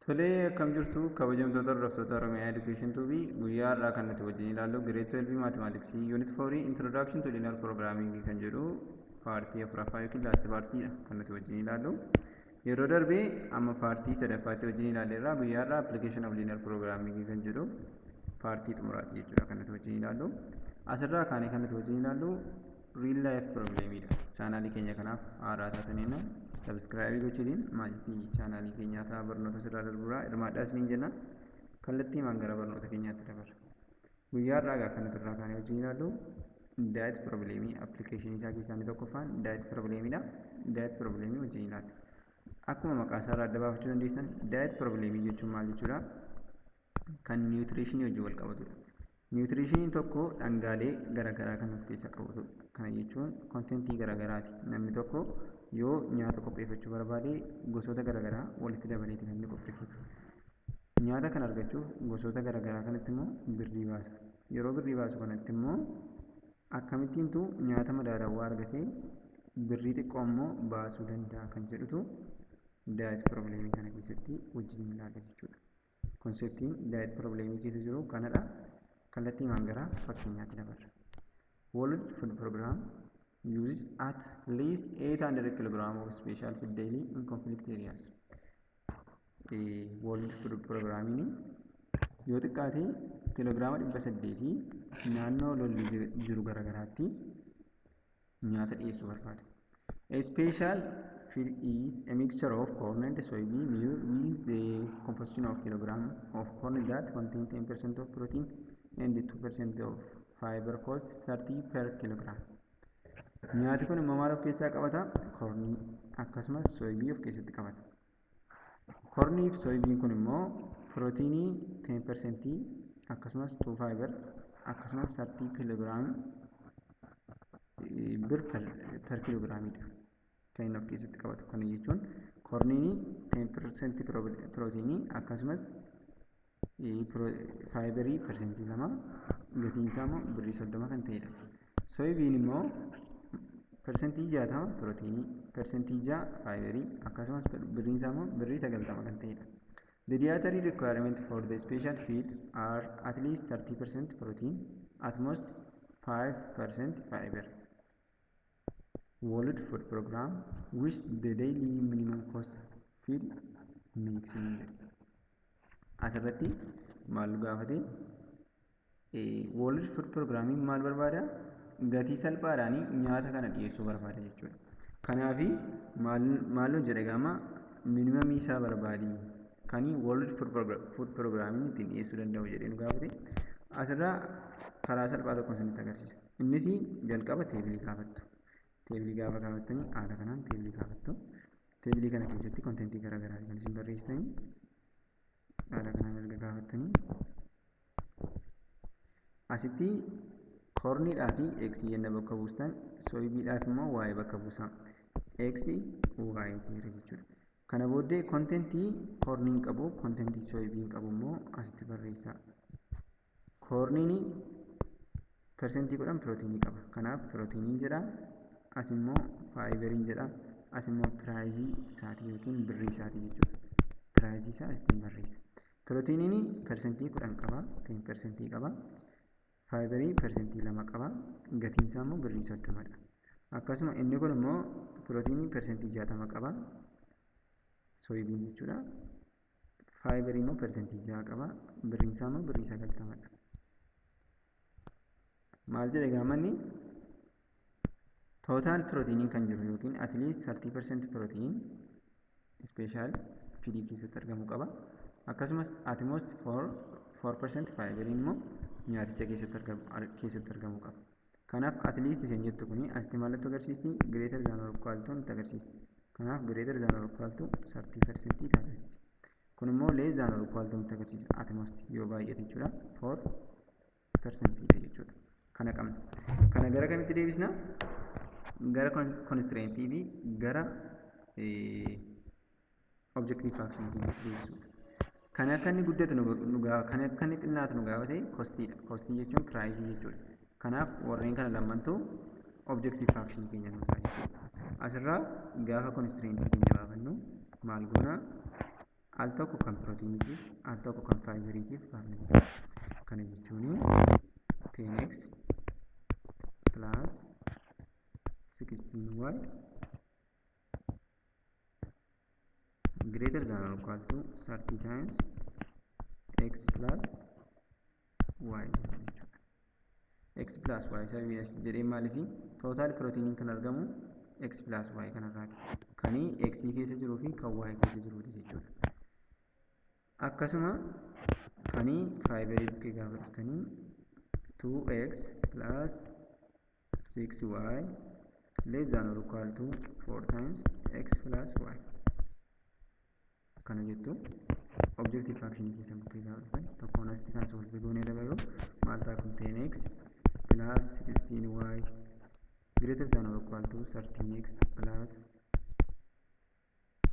Tolee, akkam jirtu kabajamtoota hordoftoota Oromiyaa Education Tube? Guyyaa har'aa kan nuti wajjin ilaallu Grade 12 Mathematics Unit 4 Introduction to Linear Programming kan jedhu partii afuraffaa yookiin last partiidha kan nuti wajjin ilaallu. Yeroo darbee amma partii sadaffaatti wajjin ilaalleerra. Guyyaa har'aa Application of Linear Programming kan jedhu partii xumuraati jechuudha kan nuti wajjin ilaallu. Asirraa kaanee kan nuti wajjin ilaallu real life problemidha. Channelii keenya kanaaf haaraa taataniin subscribe gochuutiin maatii channelii keenyaa ta'a, barnoota sirraa darburaa hirmaadhaa isiniin jenna. Kallattii maan gara barnoota keenyaatti dabarra. Guyyaa har'aa egaa kan nuti irraa kaanee wajjin ilaallu diet problemii applicationii isaa keessaa inni tokkoffaan diet problemidha. Diet problemii wajjin ilaalla. Akkuma maqaa isaa irraa adda baafachuu dandeessan, diet problemii jechuun maal jechuudha? Kan nutritionii wajjin wal qabatudha. Nutritioniin tokko dhangaalee garaagaraa kan of keessaa qabatudha. Kana jechuun contentii garaagaraati. Namni tokko yoo nyaata qopheeffachuu barbaade, gosoota garaagaraa walitti dabaleeti kan inni qopheeffatu. Nyaata kana argachuuf gosoota garaagaraa kanatti immoo birrii baasa. Yeroo birrii baasu kanatti immoo akkamittiintu nyaata madaalawaa argatee birrii xiqqoo immoo baasuu danda'a kan jedhutu diet problemii kana keessatti wajjin ilaalla jechuudha. Conceptiin diet problemii keessa jiru kanadha. Kallattii maan gara fakkeenyaatti dabarra. World Food Program uses at least 800 kg of special feed daily in conflict areas. World Food Programmiin yoo xiqqaate kiloogiraama 800 naannoo lolli jiru garaagaraatti nyaata dhiyeessuu barbaada. A special feed is a mixture of corn and soybean meal with the composition of kilogram of corn that contain 10% of protein and 2% of fiber, cost 30 per kilogram. Nyaati kun immoo maal of keessaa qabata? Cornii akkasumas soybean of keessatti qabata. Cornii fi soybean kun immoo pirootiinii 10% akkasumas 2 fiber akkasumas 30 kiloogiraam bir per kiloogiraamidha kan inni of keessatti qabatu. Kana jechuun corniin 10% pirootiinii akkasumas fiberii 2%, gatiin isaa immoo birrii 30 kan ta'edha. Soybean immoo 60% pirootiinii, 6% fiberii, akkasumas birriin isaa immoo birrii 90 kan ta'edha. The dietary requirement for the special feed are at least 30% protein, at most 5% fiber. World Food Program with the daily minimum cost feed mixing jedha. Asirratti maal gaafate? World Food Programmiin maal barbaada? Gatii salphaadhaan nyaata kana dhiyeessuu barbaada jechuudha. Kanaafi maal jedhe gama minimumii isaa barbaadi kan World Food Programmiin ittiin dhiyeessuu danda'u jedhee nu gaafate. Asirraa karaa salphaa tokkoon isinitti agarsiisa. Innis jalqaba tableii kaafattu. Tableii gaafa kaafattanii, haala kanaan tableii kaafattu. Tableii kana keessatti contentii garaagaraa kan isin barreessitanii, haala kanaan erga kaafattanii, asitti corniidhaa fi X yenna bakka buustan, soybeaniidhaaf immoo Y bakka buusaa. X Y ta'eera jechuudha. Kana booddee contentii corniin qabu, contentii soybean qabu immoo asitti barreessaa. Corniin 10% pirootiinii qaba. Kanaaf pirootiiniin jedha. As immoo fiberiin jedha. As immoo priceii isaatii yookiin birrii isaatii jechuudha. Priceii isaa asittiin barreessa. Pirootiiniin 10% qaba. 10% qaba. Fiberii 2% qaba. Gatiin isaa immoo birrii 30dha. Akkasuma inni kun immoo pirootiinii 60% qaba. Soybean jechuudha. Fiberii immoo 6% qaba. Birriin isaa immoo birrii 90dha. Maal jedhe gaamanni? Total pirootiiniin kan jiru yookiin at least 30% protein special feedii keessatti argamuu qaba. Akkasumas at most 4% fiberiin immoo nyaaticha keessatti argamuu qaba. Kanaaf at least isheen jettu kuni asitti mallattoo agarsiisti? Greater than or equal to nutti agarsiisti. Kanaaf greater than or equal to 30% taatasitti. Kun immoo less than or equal to nutti agarsiisa, at most yoo baay'ate jechuudha, 4% jechuudha. Kana qabna. Kana gara kamitti deebisna? Gara constraintii fi gara objective function deebisuudha. Kan akka inni guddatu nu, kan akka inni xinnaatu nu gaafate costiidha. Costii jechuun priceii jechuudha. Kanaaf warreen kana lammantu objective function keenya nu ta'a jechuudha. Asirraa gaafa constraintii keenya baafannu maal goona? Al tokko kan pirootiiniitiif, al tokko kan faayiberiitiif baafna jechuudha. Kana jechuun 10x plus 16y greater than or equal to 30 times x plus y jechuudha. X plus y sababii as jedhee maaliifi total pirootiiniin kan argamu x plus y kanarraati. Kan x keessa jiruu fi kan y keessa jiruuti jechuudha. Akkasuma kan faayibarii bukkee gaafa dhuftanii 2x plus 6y less than or equal to 4 times x plus y. Kana jettu objective function keessa bukkee gaafa dhuftan tokkoon asitti kan solve goonee dabarru maal ta'a kun 10x plus 16y greater than or equal to 13x plus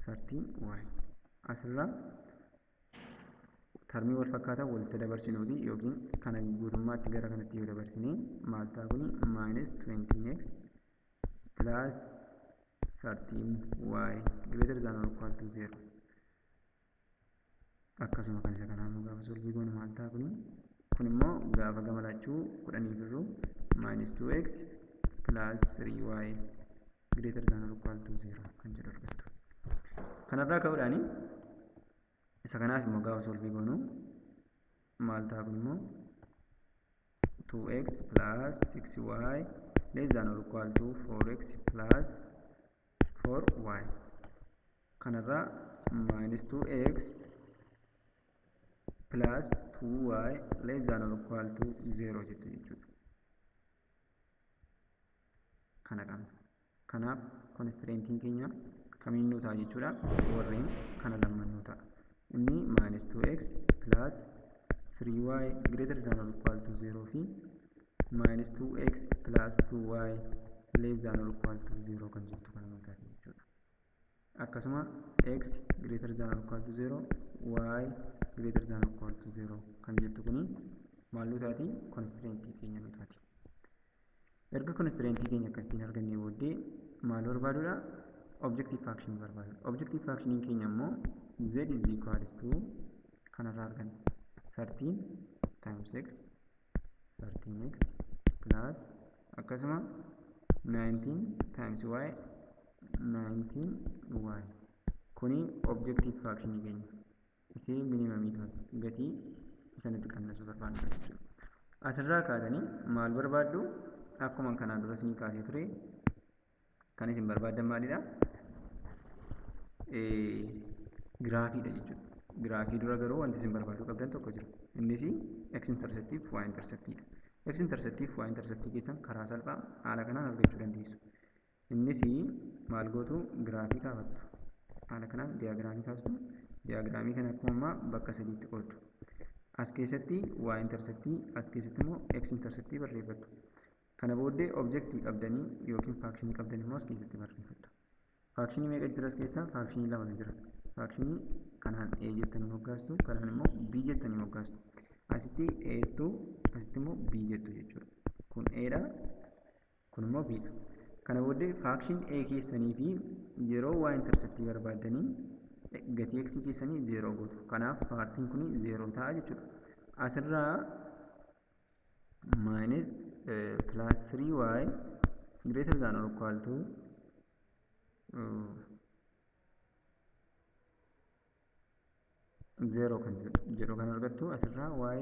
13y. Asirraa tarmii wal fakkaataa walitti dabarsinuuti yookiin kana guutummaatti gara kanatti yoo dabarsine maal ta'a kuni minus 20x plus 13y greater than or equal to 0. Akkasuma kan isa kanaa immoo gaafa solvii goonu maal ta'a kuni kun immoo gaafa gama lachuu kudhaniif irru minus 2x plus 3y greater than or equal to 0 kan jedhu argattu. Kanarraa ka'uudhaani isa kanaaf immoo gaafa solvii goonu maal ta'a kun immoo 2x plus 6y less than or equal to 4x plus 4y. Kanarraa minus 2x plus 2y less than or equal to 0 jettu jechuudha. Kana qabna. Kanaaf constraintiin keenya kamiin nuu ta'a jechuudha? Warreen kana lamaan nuu ta'a. Inni minus 2x plus 3y greater than or equal to 0 fi minus 2x plus 2y less than or equal to 0 kan jettu kana nuu ta'a jechuudha. Akkasuma x greater than or equal to 0, y greater than or equal to 0 kan jettu kuni maal nuu taati? Constraintii keenya nuu taati. Erga constraintii keenya akkasitiin argannee booddee maal barbaaduudha? Objective function barbaadudha. Objective function keenya immoo z is equals to kanarraa arganna 13 times x 13x plus akkasuma 19 times y 19y. Kuni objective function keenya isee minimumii taati gatii isa nuti qannasuu barbaadnu jechuudha. Asirraa kaatanii maal barbaaddu? Akkuma kanaan dura isinii kaasee ture kan isin barbaaddan maalidha? Giraafiidha jechuudha. Giraafii dura garuu wanti isin barbaaduu qabdan tokko jira. Innis x interceptii fi y interceptiidha. X interceptii fi y interceptii keessan karaa salphaa haala kanaan argachuu dandeessu. Innis maal gootu? Giraafii kaafattu. Haala kanaan diyaagiraamii kaastu. Diyaagiraamii kana akkuma ammaa bakka sadiitti qooddu. As keessatti y interceptii, as keessatti immoo x interceptii barreeffattu. Kana booddee objektii qabdanii yookiin faakshinii qabdanii immoo as keessatti barreeffattu. Faakshinii meeqa jira as keessa? Faakshinii lamatu jira. Faakshinii kanaan A jettanii moggaastu, kanaan immoo B jettanii moggaastu. Asitti A jettu, asitti immoo B jettu jechuudha. Kun A dha, kun immoo B dha. Kana booddee faakshin A keessanii fi yeroo y interceptii barbaaddanii gatii x keessanii 0 gootu. Kanaaf paartiin kun 0 ta'a jechuudha. Asirraa minus plus 3y greater than or equal to 0 kan jedhu kan argattu. Asirraa y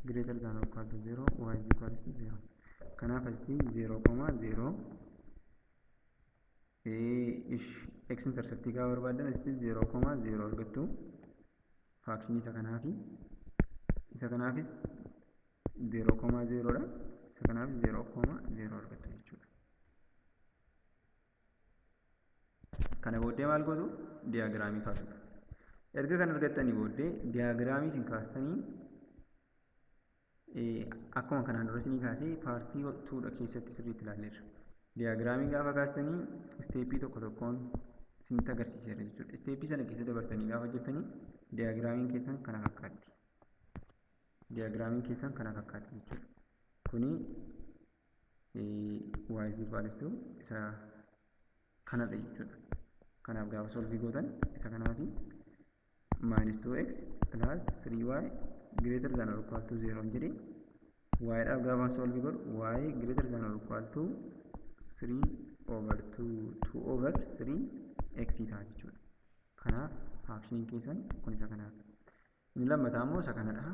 greater than or equal to 0, y is equal to 0. Kanaaf asitti 0,0 x interceptii gaafa barbaaddan asitti 0,0 argattu. Faakshinii isa kanaafi isa kanaafis 0,0 dha. Isa kanaafis 0,0 argattu jechuudha. Kana booddee maal gootu? Diyaagiraamii kaasudha. Erga kan argattanii booddee diyaagiraamii isin kaastanii akkuma kanaan dura isinii kaasee paartii 2 keessatti sirriitti ilaalleerra. Diyaagiraamii gaafa kaastanii isteeppii tokko tokkoon isinitti agarsiiseera jechuudha. Isteeppii sana keessa dabartanii gaafa hojjettanii diyaagiraamiin keessan kana fakkaatti. Diyaagiraamiin keessan kana fakkaatti jechuudha. Kuni y is equals to isa kanadha jechuudha. Kanaaf gaafa solvii gootan isa kanaafi Minus 2x plus 3y greater than or equal to 0 jedhee, y dhaaf gaafa solve godhu, y greater than or equal to 3 over 2, 2 over 3 x ta'a jechuudha. Kanaaf functioniin keessan kun isa kanaaf. Inni lammataa immoo isa kanadha.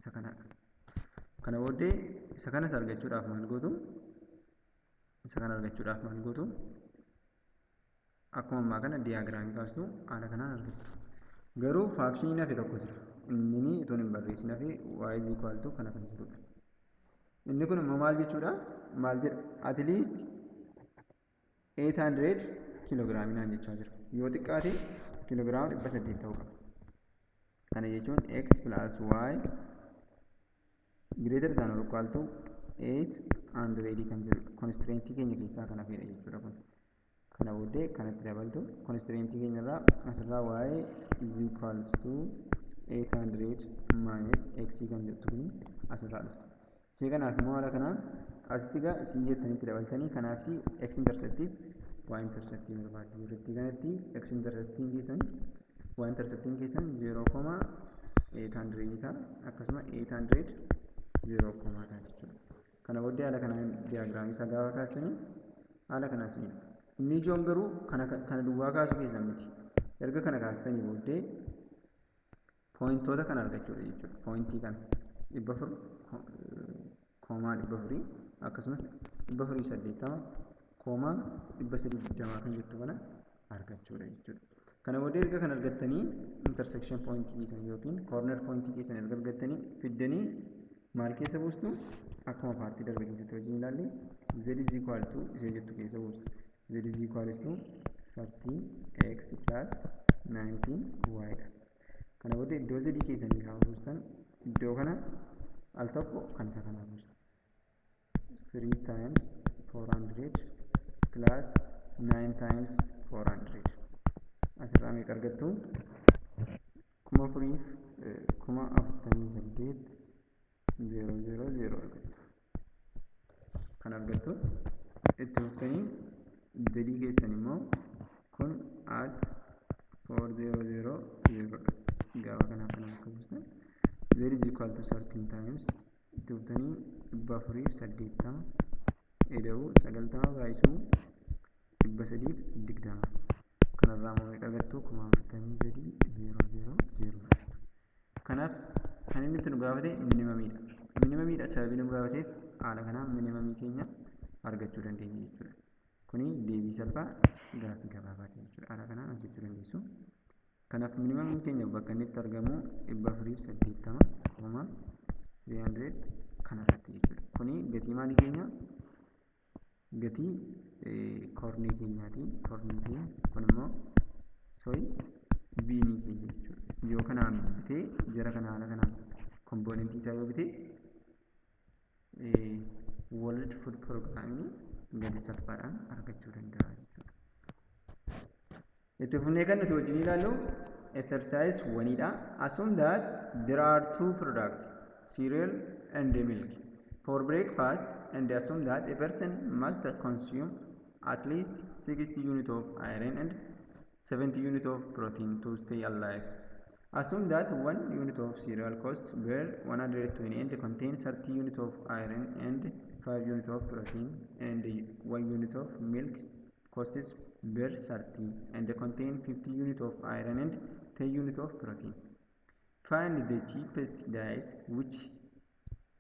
Isa kanadha. Kana booddee isa kanas argachuudhaaf maal gootu? Isa kana argachuudhaaf maal gootu? Akkuma ammaa kana diagramii kaastu, haala kanaan argattu. Garuu functioniin hafe tokko jira. Inni itoo hin barreessin hafe, y is equal to kana kan jedhudha. Inni kun immoo maal jechuudha? Maal jedha? At least 800 kiiloogiraamii naan jechaa jira. Yoo xiqqaate kiiloogiraama 800 ta'uu qaba. Kana jechuun x plus y greater than or equal to 800 kan jedhudha. Constraintii keenya keessaa kan hafedha jechuudha kun. Kana booddee kanatti dabaltu, constraintii keenya irraa asirraa y is equals to 800 minus x kan jettu kuni asirraa dhufte. Ishee kanaaf immoo haala kanaan asitti egaa c jettanitti dabaltanii, kanaaf x interceptiif y interceptii barbaaddu. Irratti kanatti x interceptiin keessan, y interceptiin keessan 0,800 ta'a, akkasuma 800 0, ta'a jechuudha. Kana booddee haala kanaan diagramii isaa gaafa kaastanii haala kanaan isinii dhufa. Inni ijoon garuu kana duwwaa kaasuu keessan miti. Erga kana kaastanii booddee pointoota kana argachuudha jechuudha. Pointii kana 400,400, akkasumas 480,320 kan jettu kana argachuudha jechuudha. Kana booddee erga kana argattanii, intersection pointii keessan yookiin corner pointii keessan erga argattanii, fiddanii maal keessa buustu? Akkuma partii darbe keessatti wajjin ilaalle, z is equal to ishee jettu keessa buustu. Z is equal to 13x plus 19y dha. Kana booddee iddoo z keessanii gaafa buustan, iddoo kana al tokko kan isa kanaa buustu. 3 times 400 plus 9 times 400, asirraa meeqa argattu? 4000f 48,000 argattu. Kan argattu itti fuftanii z keessan immoo kun at 4000 dha. Gaafa kanaaf kana bakka buustan, z is equal to 13 times, itti fuftanii 480 ida'uu 90 baay'isuu 320. Kanarraa immoo meeqa argattu? 43,000 argattu. Kanaaf kan inni itti nu gaafate minimumiidha. Minimumiidha sababii nu gaafateef haala kanaan minimumii keenya argachuu dandeenya jechuudha. Kuni deebii salphaa gaaffii gabaabaati jechuudha. Haala kanaan hojjechuu dandeessu. Kanaaf minimumiin keenya bakka inni itti argamu 480,300 kanarratti jechuudha. Kuni gatii maalii keenya? Gatii cornii keenyaati. Cornii keenya kun immoo soy beanii keenya jechuudha. Yoo kanaan bitee, jara kana haala kanaan componentii isaa yoo bitee, World Food Programming gatii salphaadhaan argachuu danda'a jechuudha. Itti fufnee kan nuti wajjin ilaallu exercise oneiidha. Assume that there are two products, cereal and milk, for breakfast and assume that a person must consume at least 60 units of iron and 70 units of protein to stay alive. Assume that one unit of cereal costs birr 120 and contains 30 units of iron and 5 units of protein, and 1 unit of milk costs birr 30 and contain 50 units of iron and 10 units of protein. Find the cheapest diet which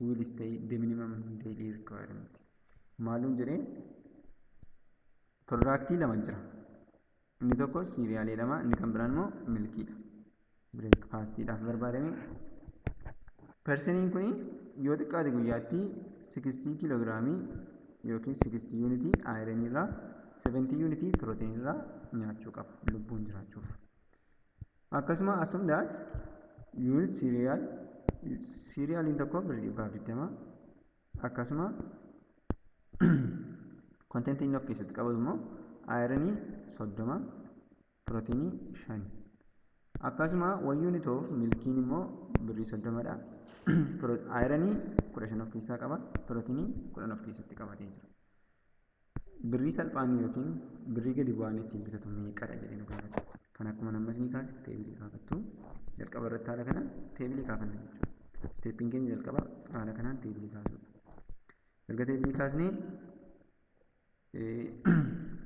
will stay the minimum daily requirement. Maaluun jedhee, productii lama jira. Inni tokko cerealii lama, inni kan biraan immoo milkiidha. Breakfastiidhaaf barbaadame. Personiin kun yoo xiqqaate guyyaatti 60 kiiloogiraamii yookiin 60 unitii ironii irraa, 70 unitii pirootinii irraa nyaachuu qaba lubbuun jiraachuuf. Akkasuma assume that unit cereal, cerealiin tokko birrii 120, akkasuma contentii inni of keessatti qabatu immoo ironii 30, pirootinii 5. Akkasuma one unit of milkiin immoo birrii 30dha. Ironii 15 of keessaa qaba, pirootinii 10 of keessatti qabatee jira. Birrii salphaan yookiin birrii gadi bu'aan ittiin bitatu meeqadha jedhee nu gaafate. Kan akkuma ammas ni kaase teebilii kaafattu. Jalqaba irratti haala kanaan teebilii kaafanna jechuudha. Steeppiin keenya jalqaba haala kanaan teebilii kaasuudha. Erga teebilii kaasnee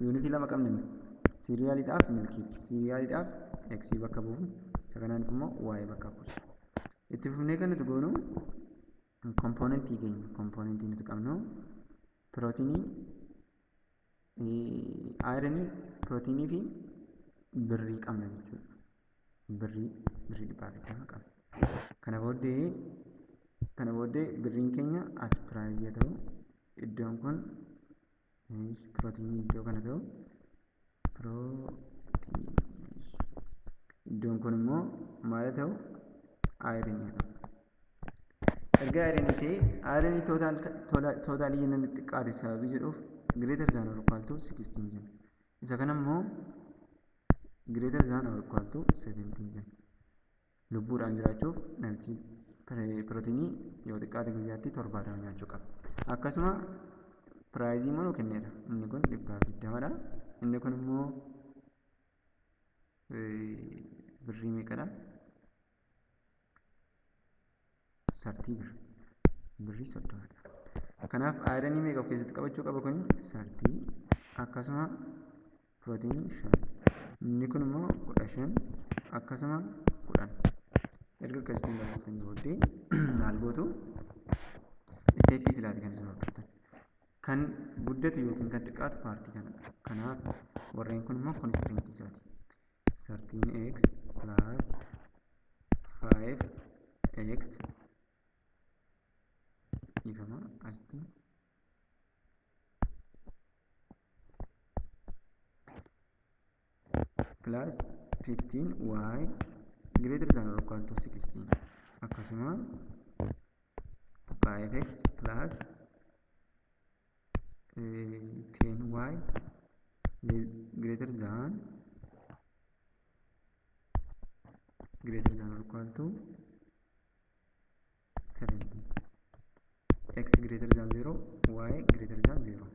yuunitii lama qabna. Siiriyaaliidhaaf milkii, siiriyaaliidhaaf x bakka buufna. Isa kanaan immoo y bakka buusna. Itti fufnee kan nuti goonu kompoonentii keenya, kompoonentii nuti qabnu pirootinii, ayiranii, pirootinii fi birrii qabna jechuudha. Birrii 120 qabna. Kana booddee birriin keenya as piraayizii haa ta'u, iddoon kun pirootinii iddoo kana ta'u, pirootinii iddoon kun immoo maal haa ta'u, ayiranii haa ta'u. Erga ayiranii ta'ee ayiranii tootaalii jennaan xiqqaate sababii jedhuuf greater than or equal to 16 jenna. Isa kana immoo greater than or equal to 17 jenna. Lubbuudhaan jiraachuuf namichi pirootinii yoo xiqqaate guyyaatti 70 nyaachuu qaba. Akkasuma piraayizii immoo nu kenneera. Inni kun 120dha. Inni kun immoo birrii meeqadha? 30 birri. Birrii 30dha. Kanaaf ayiranii meeqa of keessatti qabachuu qaba kuni? 30. Akkasuma pirootinii 5. Inni kun immoo 15. Akkasuma 10. Erga akkasitti barreessitanii booddee maal gootu? Isteeppii silaati kan isin hordoftan. Kan guddatu yookiin kan xiqqaatu paartii kanadha. Kanaaf warreen kun immoo konistiriintii isaati. 13x plus 5x dhiifama asitti plus 15y greater than or equal to 16. Akkasuma 5x plus 10y greater than or equal to 17. X greater than 0, y greater than 0.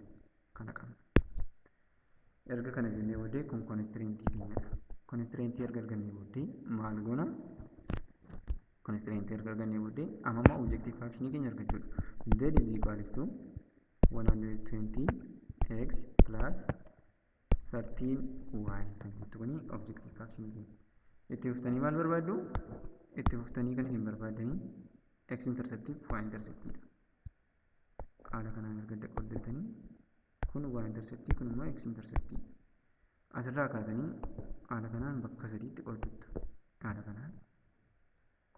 Kana qabna. Erga kana jennee booddee kun konistiriintii keenyadha. Konistiriintii erga argannee booddee maal goona? Konistiriintii erga argannee booddee amma immoo objektiiv faakshinii keenya argachuudha. Z is equals to 120 x plus 13y kan jettu kuni objektiiv faakshinii keenya. Itti fuftanii maal barbaaddu? Itti fuftanii kan isin barbaaddanii x interceptiif y interceptiidha. Haala kanaan erga qooddatanii kun y interceptii kun immoo x interceptii. Asirraa kaatanii haala kanaan bakka sadiitti qooddattu. Haala kanaan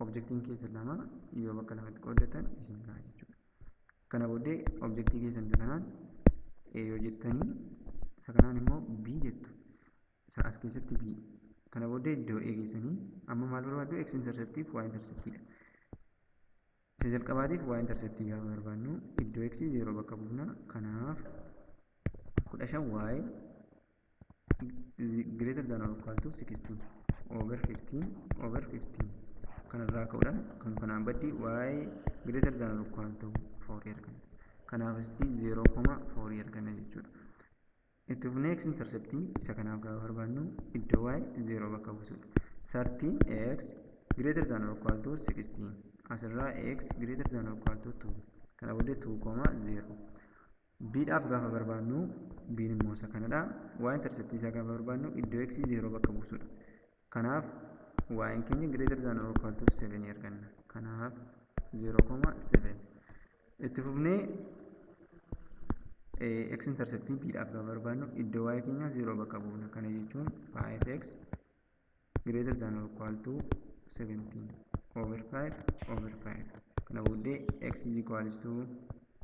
objektiin keessan lama yoo bakka lamatti qooddatan isin gaha jechuudha. Kana booddee objektii keessan isa kanaan A yoo jettanii isa kanaan immoo B jettu. Isa as keessatti B. Kana booddee iddoo A geessanii amma maal barbaaddu? X interceptiif y interceptiidha. Isa jalqabaatiif y interceptii gaafa barbaadnu iddoo x 0 bakka buufna. Kanaaf 15y greater than or equal to 16 over 15 over 15. Kanarraa ka'uudhaan kan kanaan baddi y greater than or equal to 4 arganna. Kanaaf asitti 0,4 arganna jechuudha. Itti fufnee x interceptii isa kanaaf gaafa barbaadnu iddoo y 0 bakka buusudha. 13x greater than or equal to 16. Asirraa x greater than or equal to 2. Kana booddee 2,0. B dhaaf gaafa barbaadnu b immoo isa kanadha. Y interceptii isaa gaafa barbaadnu iddoo x 0 bakka buusudha. Kanaaf y keenya greater than or equal to 7 arganna. Kanaaf 0,7. Itti fufnee x interceptii b dhaaf gaafa barbaadnu iddoo y keenya 0 bakka buufna. Kana jechuun 5x greater than or equal to 17 over 5 over 5. Kana booddee x is equals to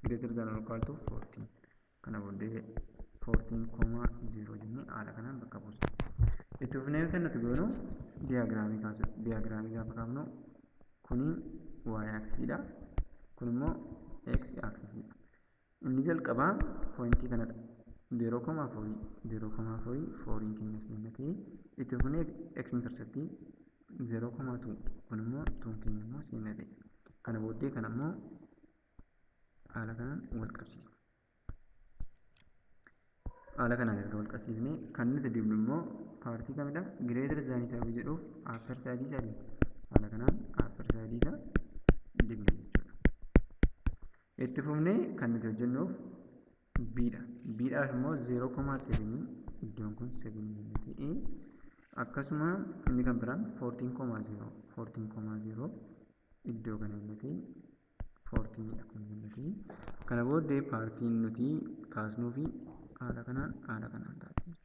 greater than or equal to 14. Kana booddee 14,0 jennee haala kanaan bakka buusna. Itti fufnee kan nuti goonu diyaagiraamii kaasudha. Diyaagiraamii gaafa kaafnu kuni y axisiidha. Kun immoo x axisiidha. Inni jalqabaa poointii kanadha. 0,4 0,4 fooriin keenya seenna ta'ee itti fufnee x interceptii 0,2 kun immoo 2 keenya immoo seenna ta'e. Kana booddee kana immoo haala kanaan wal qabsiisna. Haala kanaan erga wal qabsiisnee kan nuti dibnu immoo Partii kamidha? Greater than isaa jedhuuf upper side isaa dibna. Haala kanaan upper side isaa dibna jechuudha. Itti fufnee kan nuti hojjennuuf B'dha. B'dhaaf immoo 0,7, iddoon kun 7 ta'ee, akkasuma inni kan biraan 14,0, 14,0 iddoo kana inni ta'e, 14 dha kun inni ta'e. Kana booddee partiin nuti kaasnuu fi haala kanaan taati jechuudha.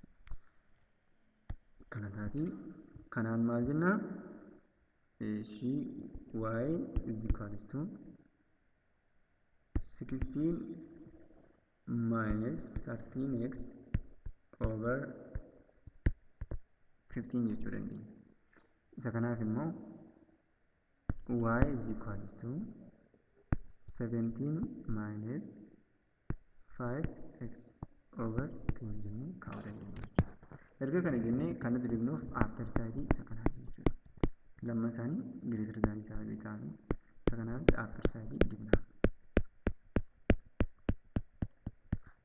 Kana taati. Kanaan maal jennaa? Ishii y is equals to 16 minus 13x over 15 jechuu dandeenya. Isa kanaaf immoo y is equals to 17 minus 5x over 10 jennee kaa'uu dandeenya jechuudha. Erga kana jennee kan nuti dibnuuf upper side isa kanaati jechuudha. Lamman isaanii greater than isaa ta'anii, isa kanaafis upper side dibna.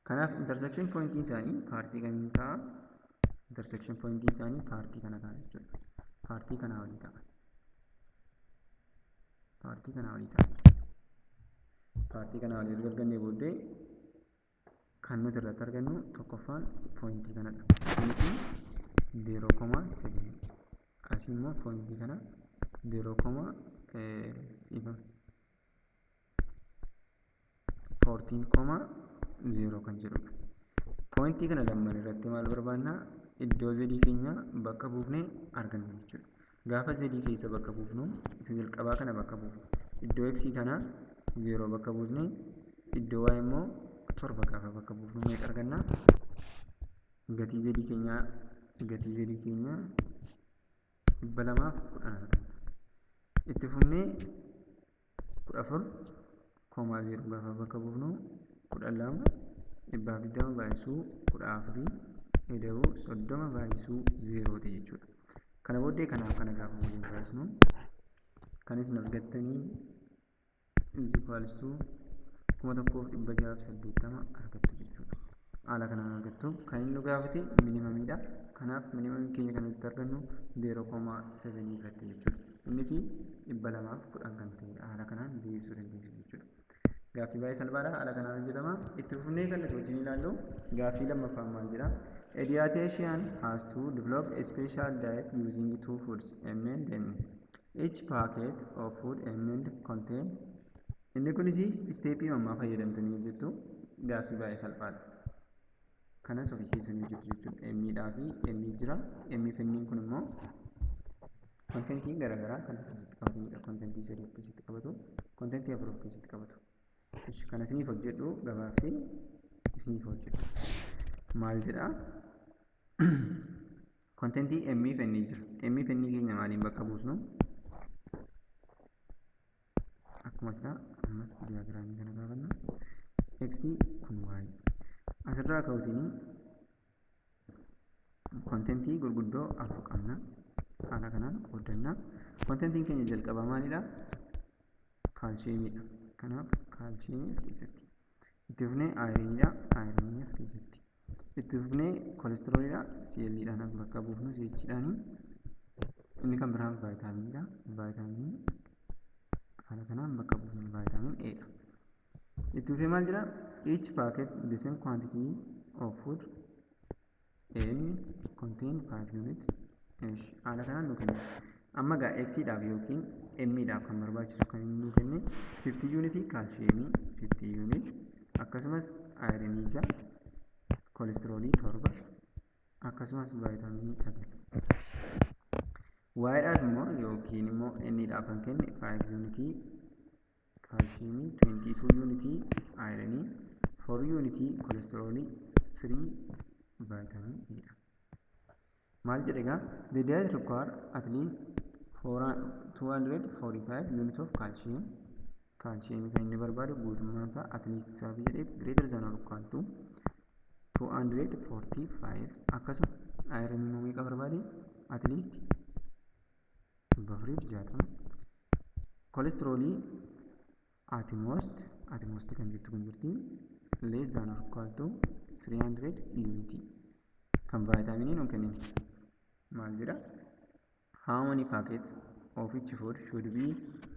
Kanaaf intersection pointiin isaanii partii kamiin ta'a? Intersection pointiin isaanii partii kana ta'a jechuudha. Partii kanaa olii ta'a. Partii kanaa olii ta'a. Partii kanaa olii erga argannee booddee kan nuti irratti argannu tokkoffaan pointii kanadha. Innis 0,7. Asii immoo pointii kana 0, 14,0 kan jedhudha. Pointii kana lamman irratti maal barbaannaa? Iddoo zedii keenya bakka buufnee arganna jechuudha. Gaafa zedii keessa bakka buufnu, isa jalqabaa kana bakka buufnu. Iddoo x kana 0 bakka buufnee, iddoo y immoo 7 gaafa bakka buufnu meeqa arganna? Gatii zedii keenyaa 210 arganna. Itti fufnee 14,0 gaafa bakka buufnu, 12, 120 baay'isuu 14 ida'uu 30 baay'isuu 0ti jechuudha. Kana booddee kanaaf kana gaafa waliin baay'isnu kan isin argattanii is equals to 1680 argattu jechuudha. Haala kanaan argattu. Kan inni nu gaafate minimumiidha. Kanaaf minimumii keenya kan nuti argannu 0,7 irratti jechuudha. Innis 210 kan ta'edha. Haala kanaan deebisuu dandeessu jechuudha. Gaaffii baay'ee salphaadha. Haala kanaan hojjetama. Itti fufnee kan nuti wajjin ilaallu gaaffii lammaffaan maal jedha? A dietitian has to develop a special diet using two foods, M and N. Each packet of food M and contain. Inni kunis stepii ammaa fayyadamtanii hojjettu. Gaaffii baay'ee salphaadha. Kanas ofii keessanii hojjettu jechuudha. M dhaa fi N jira. M fi N kun immoo contentii garaagaraa kan of keessatti qabatanidha. Contentii sadii of keessatti qabatu. Contentii afur of keessatti qabatu. Kana isiniif hojjedhu, gabaabsee isiniif hojjedhu. Maal jedhaa? Contentii M fi N jira. M fi N keenya maaliin bakka buusnu? Akkuma silaa ammas diagramii kana gaafanna. X kun Y. Asirraa ka'uutiin contentii gurguddoo afur qabna. Haala kanaan qooddanna. Contentiin keenya jalqabaa maalidha? Calciumiidha. Kanaaf calciumii as keessatti. Itti fufnee ironiidha. Ironii as keessatti. Itti fufnee cholesteroliidha. CL dhaan bakka buufnu CH dhaan. Inni kan biraan vitaminiidha. Vitaminii haala kanaan bakka buufnu vitamin A dha. Itti fufee maal jedha? Each packet the same quantity of food N contain 5 unit. Haala kanaan nu kenna. Amma gaa X dhaaf yookiin M dhaaf kan barbaachisu kan inni nu kenne 50 unit calciumii, 50 unit, akkasumas ironii 6, cholesterolii 7, akkasumas vitaminii 9. Y dhaaf immoo yookiin immoo N dhaaf kan kenne 5 unit calciumii, 22 unit ironii, 4 unit cholesterolii, 3 vitamin E dha. Maal jedhe egaa? The diet require at least 245 unit of calcium. Calcium kan inni barbaadu guutummaan isaa at least sababii jedheef greater than or equal to 245. Akkasuma iron immoo meeqa barbaade? At least 460. Cholesterolii at most, at most kan jettu kun jirti, less than or equal to 300 unit. Kan vitaminii nuun kennine. Maal jedha? How many packets of each food should be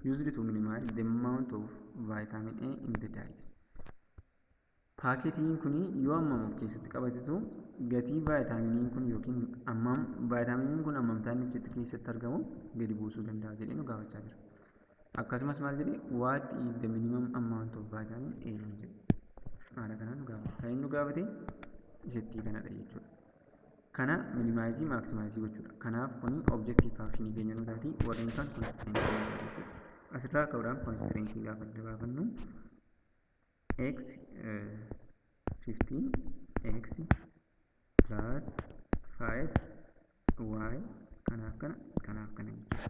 used to minimize the amount of vitamin A in the diet? Paaketiin kun yoo hammam of keessatti qabatetu gatii vaayitaaminiin kun yookiin hammam vaayitaaminiin kun hammamtaa inni achitti keessatti argamu gadi buusuu danda'a jedhee nu gaafachaa jira. Akkasumas maal jedhee? What is the minimum amount of vitamin A nu jedhe. Haala kanaan nu gaafate. Kan inni nu gaafate isattii kanadha jechuudha. Kana minimize, maximize gochuudha. Kanaaf kuni objective function keenya nu taati, warreen kan constraint nu taati jechuudha. Asirraa ka'uudhaan constraint gaafa adda baafannu, x 15 x plus 5 y kanaaf kana kanaaf kana jechuudha.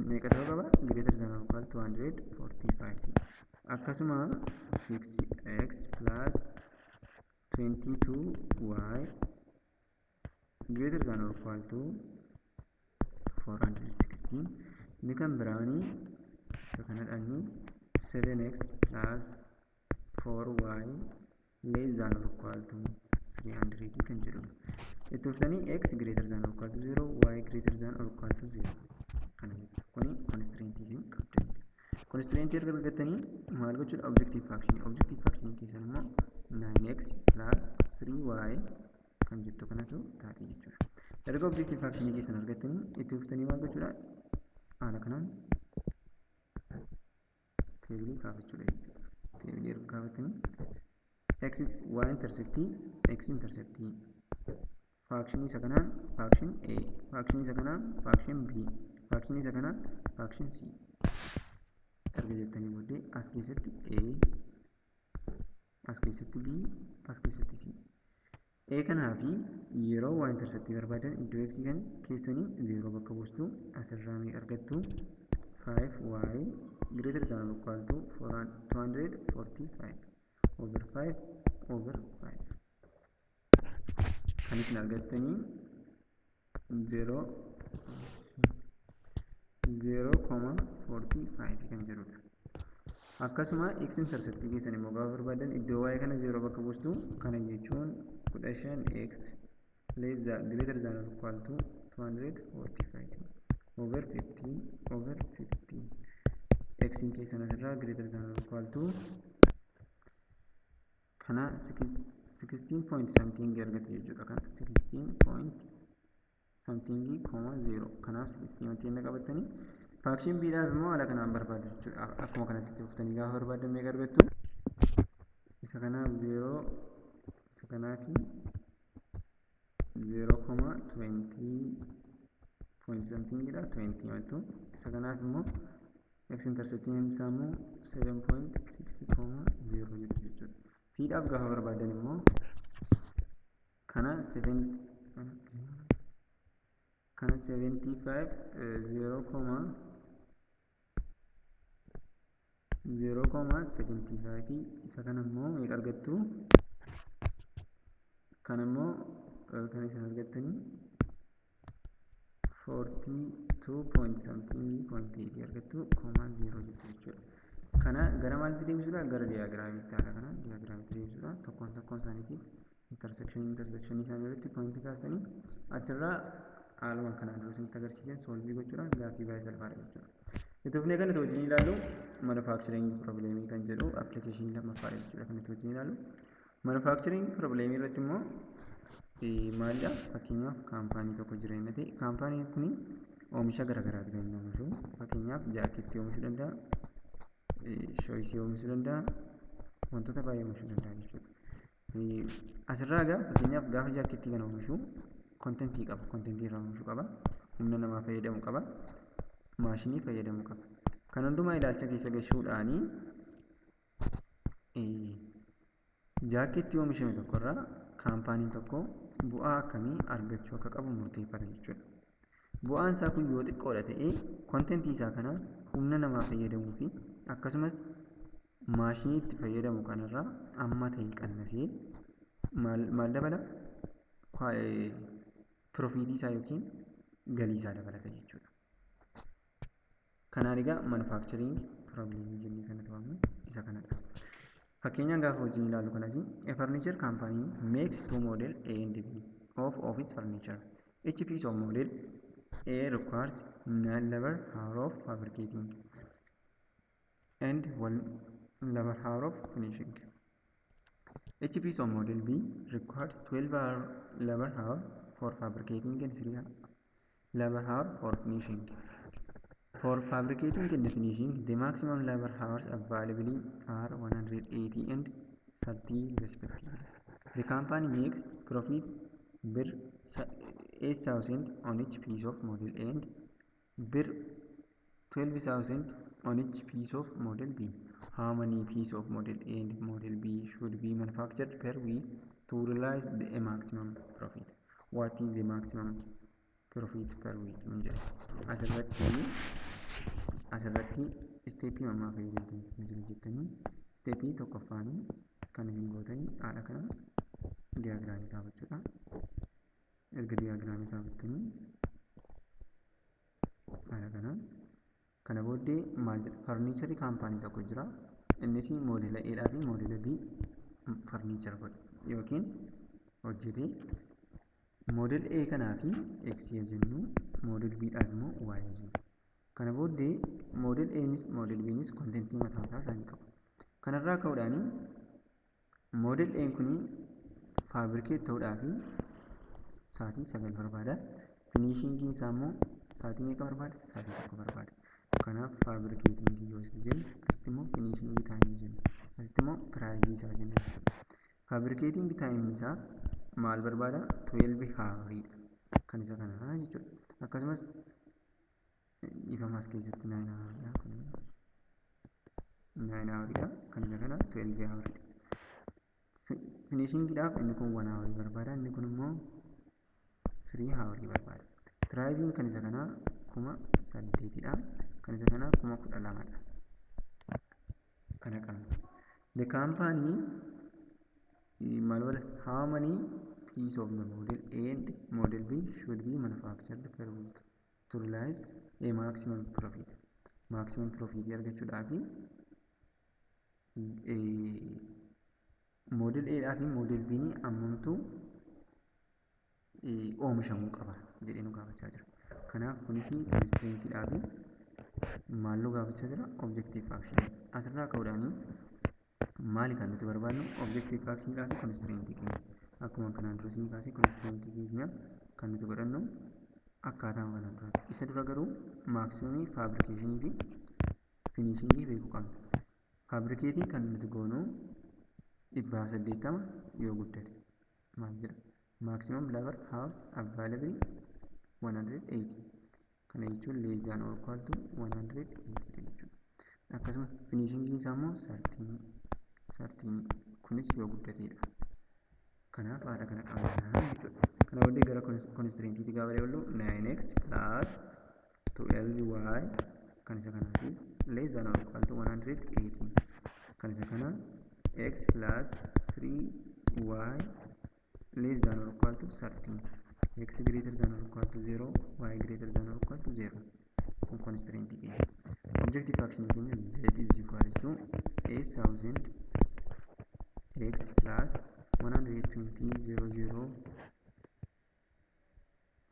Meeqa ta'uu qaba? Greater than or equal to 245. Akkasuma 6x plus 22y greater than or equal to 416. Inni kan biraanii isa kanadhaani, 7x plus 4y less than or equal to 300 kan jedhudha. Itti fuftanii x greater than or equal to 0, y greater than or equal to 0 kana jechuudha. Kuni constraint isin qabdanidha. Constraint erga argattanii maal gochuudha? Objective function. Objective function keessan immoo 9x plus 3y kan jettu kanatu taate jechuudha. Erga objective function keessan argattanii itti fuftanii maal gochuudha? Haala kanaan table kaafachuudha jechuudha. Table erga kaafattanii x, y interceptii, x interceptii, function isa kanaan function a, function isa kanaan function b, function isa kanaan function c erga jettanii booddee as keessatti a, as keessatti b, as keessatti c. A kanaa fi yeroo y interceptii barbaadan iddoo x kan keessanii 0 bakka buustu. Asirraa meeqa argattu? 5y greater than or equal to 245 over 5 over 5. Kan isin argattanii 0 0,45 kan jedhudha. Akkasuma x interceptii keessan immoo gaafa barbaadan iddoo y kana 0 bakka buustu. Kana jechuun 15x less than, greater than or equal to 245 over 15 over 15. X keessan asirraa greater than or equal to kana 16 point something argatu jechuudha. Kana 16 point something comma 0. Kanaaf 16 wanti inni qabatanii function b dhaaf immoo haala kanaan barbaadu jechuudha. Akkuma kanatti itti fuftanii gaafa barbaadan meeqa argattu? Isa kanaaf 0, isa kanaaf 0 comma 20 point something dha, 20 mattu. Isa kanaaf immoo x interceptiin isaa immoo 7.6 comma 0 jettu jechuudha. C dhaaf gaafa barbaadan immoo kana 7, kana 75, 0 comma 0 comma 75. Isa kana immoo meeqa argattu? Kana immoo kan isin argattanii 42 point something point 8 argattu, comma 0 jettu jechuudha. Kana gara maalitti deebisuudha? Gara diagramitti, haala kanaan diagramitti deebisuudha. Tokkoon tokkoon isaaniitiif intersection isaanii irratti point kaastanii achirraa haaluma kanaan dura isinitti agarsiisan solve gochuudhaan gaaffii baay'ee salphaadha jechuudha. Itti fufnee kan nuti wajjin ilaallu manufacturing problem kan jedhu application lammaffaadha jechuudha kan nuti wajjin ilaallu. Manufacturing problem irratti immoo maalidha? Fakkeenyaaf kaampaanii tokko jira inni ta'e, kaampaaniin kun oomisha garaagaraati kan inni oomishu. Fakkeenyaaf jaakettii oomishuu danda'a, shoes oomishuu danda'a, wantoota baay'ee oomishuu danda'a jechuudha. Asirraa egaa fakkeenyaaf gaafa jaakettii kana oomishu content qaba, content irraa oomishuu qaba, humna namaa fayyadamuu qaba, maashinii fayyadamuu qaba. Kan hundumaa ilaalcha keessa galchuudhaanii jaakettii oomishame tokkorraa kaampaaniin tokko bu'aa akkamii argachuu akka qabu murteeffata jechuudha. Bu'aan isaa kun yoo xiqqoodha ta'ee, content isaa kana humna namaa fayyadamuu fi akkasumas maashinii itti fayyadamu kanarraa amma ta'e qannasee maal dabala? Profit isaa yookiin galii isaa dabalata jechuudha. Kanaan egaa manufacturing problem jennee kan nuti waamnu isa kanadha. Fakkeenyaan gaafa wajjin ilaallu kanas, a furniture company makes two model A and B of office furniture. Each piece of model A requires 9 labor hour of fabricating and 1 labor hour of finishing. Each piece of model B requires 12 hour labor hour for fabricating and 3 labor hour for finishing. For fabricating and finishing, the maximum labor hours available are 180 and 30 respectively. The company makes profit birr 8,000 on each piece of model A and birr 12,000 on each piece of model B. How many pieces of model A and model B should be manufactured per week to realize the maximum profit? What is the maximum profit per week? Asirratti stepii ammaa fayyadamtanii kan isin hojjettanii stepii tokkoffaanii kan isin gootanii haala kana diagramii kaafachuudha. Erga diagramii kaafattanii haala kanaan kana booddee maal jedha? Furnitureii companyii tokko jira. Innis modela A dhaa fi modela B furniture godhe yookiin hojjete. Model A kanaa fi X jennu, model B dhaaf immoo Y jennu. Kana booddee model A'nis model B'nis contentii mataa mataa isaanii qabu. Kanarraa ka'uudhaan model A kun fabricate ta'uudhaaf sa'aatii 9 barbaada. Finishingiin isaa immoo sa'aatii meeqa barbaada? Sa'aatii 1 barbaada. Kanaaf fabricatingii yoo jennu, asitti immoo finishingii timeii jenna. Asitti immoo priceii isaa jenna jechuudha. Fabricating timeiin isaa maal barbaada? 12 houriidha. Kan isa kanaa jechuudha. Akkasumas ifamaas keessatti 9 houriidha. 9 houriidha. Kan isa kana 12 houriidha. Finishingiidhaaf inni kun 1 hourii barbaada. Inni kun immoo 3 hourii barbaada. Priceiin kan isa kanaa 8,000dha. Kan isa kanaa 12,000dha. Kana qabna. The company maal godha? How many piece of the model A and model B should be manufactured per week to realize a maximum profit? Maximum profit argachuudhaaf model A dhaa fi model B ammamtu oomishamuu qaba jedhee nu gaafachaa jira. Kanaaf kunis constraintiidhaa fi maal nu gaafachaa jira? Objective function. Asirraa ka'uudhaan maali kan nuti barbaadnu? Objective functionidhaa fi constraintii keenya. Akkuma kanaan dura isinii kaasee, constraintii keenya kan nuti godhannu akkaataa kanaan dura. Isa dura garuu maximumii fabricationii fi finishingii beekuu qabna. Fabricateii kan nuti goonu 180 yoo guddate maal jedha? Maximum labor hours available 180. Kana jechuun less than or equal to 180 jechuudha. Akkasuma finishingiin isaa immoo 13, kunis yoo guddatedha. Kanaaf haala kana qabna jechuudha. Kana booddee gara constraintiitti gaafa daballu, 9x plus 12y kan isa kanaatiif less than or equal to 180. Kan isa kana x plus 3y less than or equal to 13, x greater than or equal to 0, y greater than or equal to 0. Kun constraintii keenya. Objective function keenya z is equal to 8000 x plus 120 00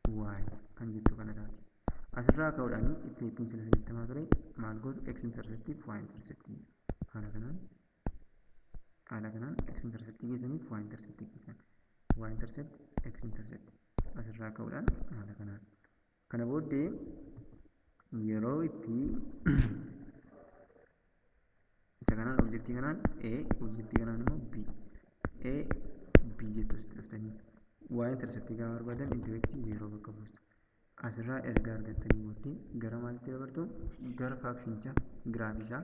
y kan jettu kana taati. Asirraa ka'uudhaan stepiin sila sinitti himaa ture maal gootu? X interceptii fi y interceptii haala kanaan x interceptii keessaniif y interceptii keessan, y intercept, x intercept, asirraa ka'uudhaan haala kanaan. Kana booddee yeroo itti isa kanaan objectii kanaan A, objectii kanaan immoo B, A B jettu asitti dhuftanii y interceptii gaafa barbaadan iddoo x 0 bakka buustu. Asirraa erga argattanii booddee gara maalitti dabartu? Gara functionicha giraafii isaa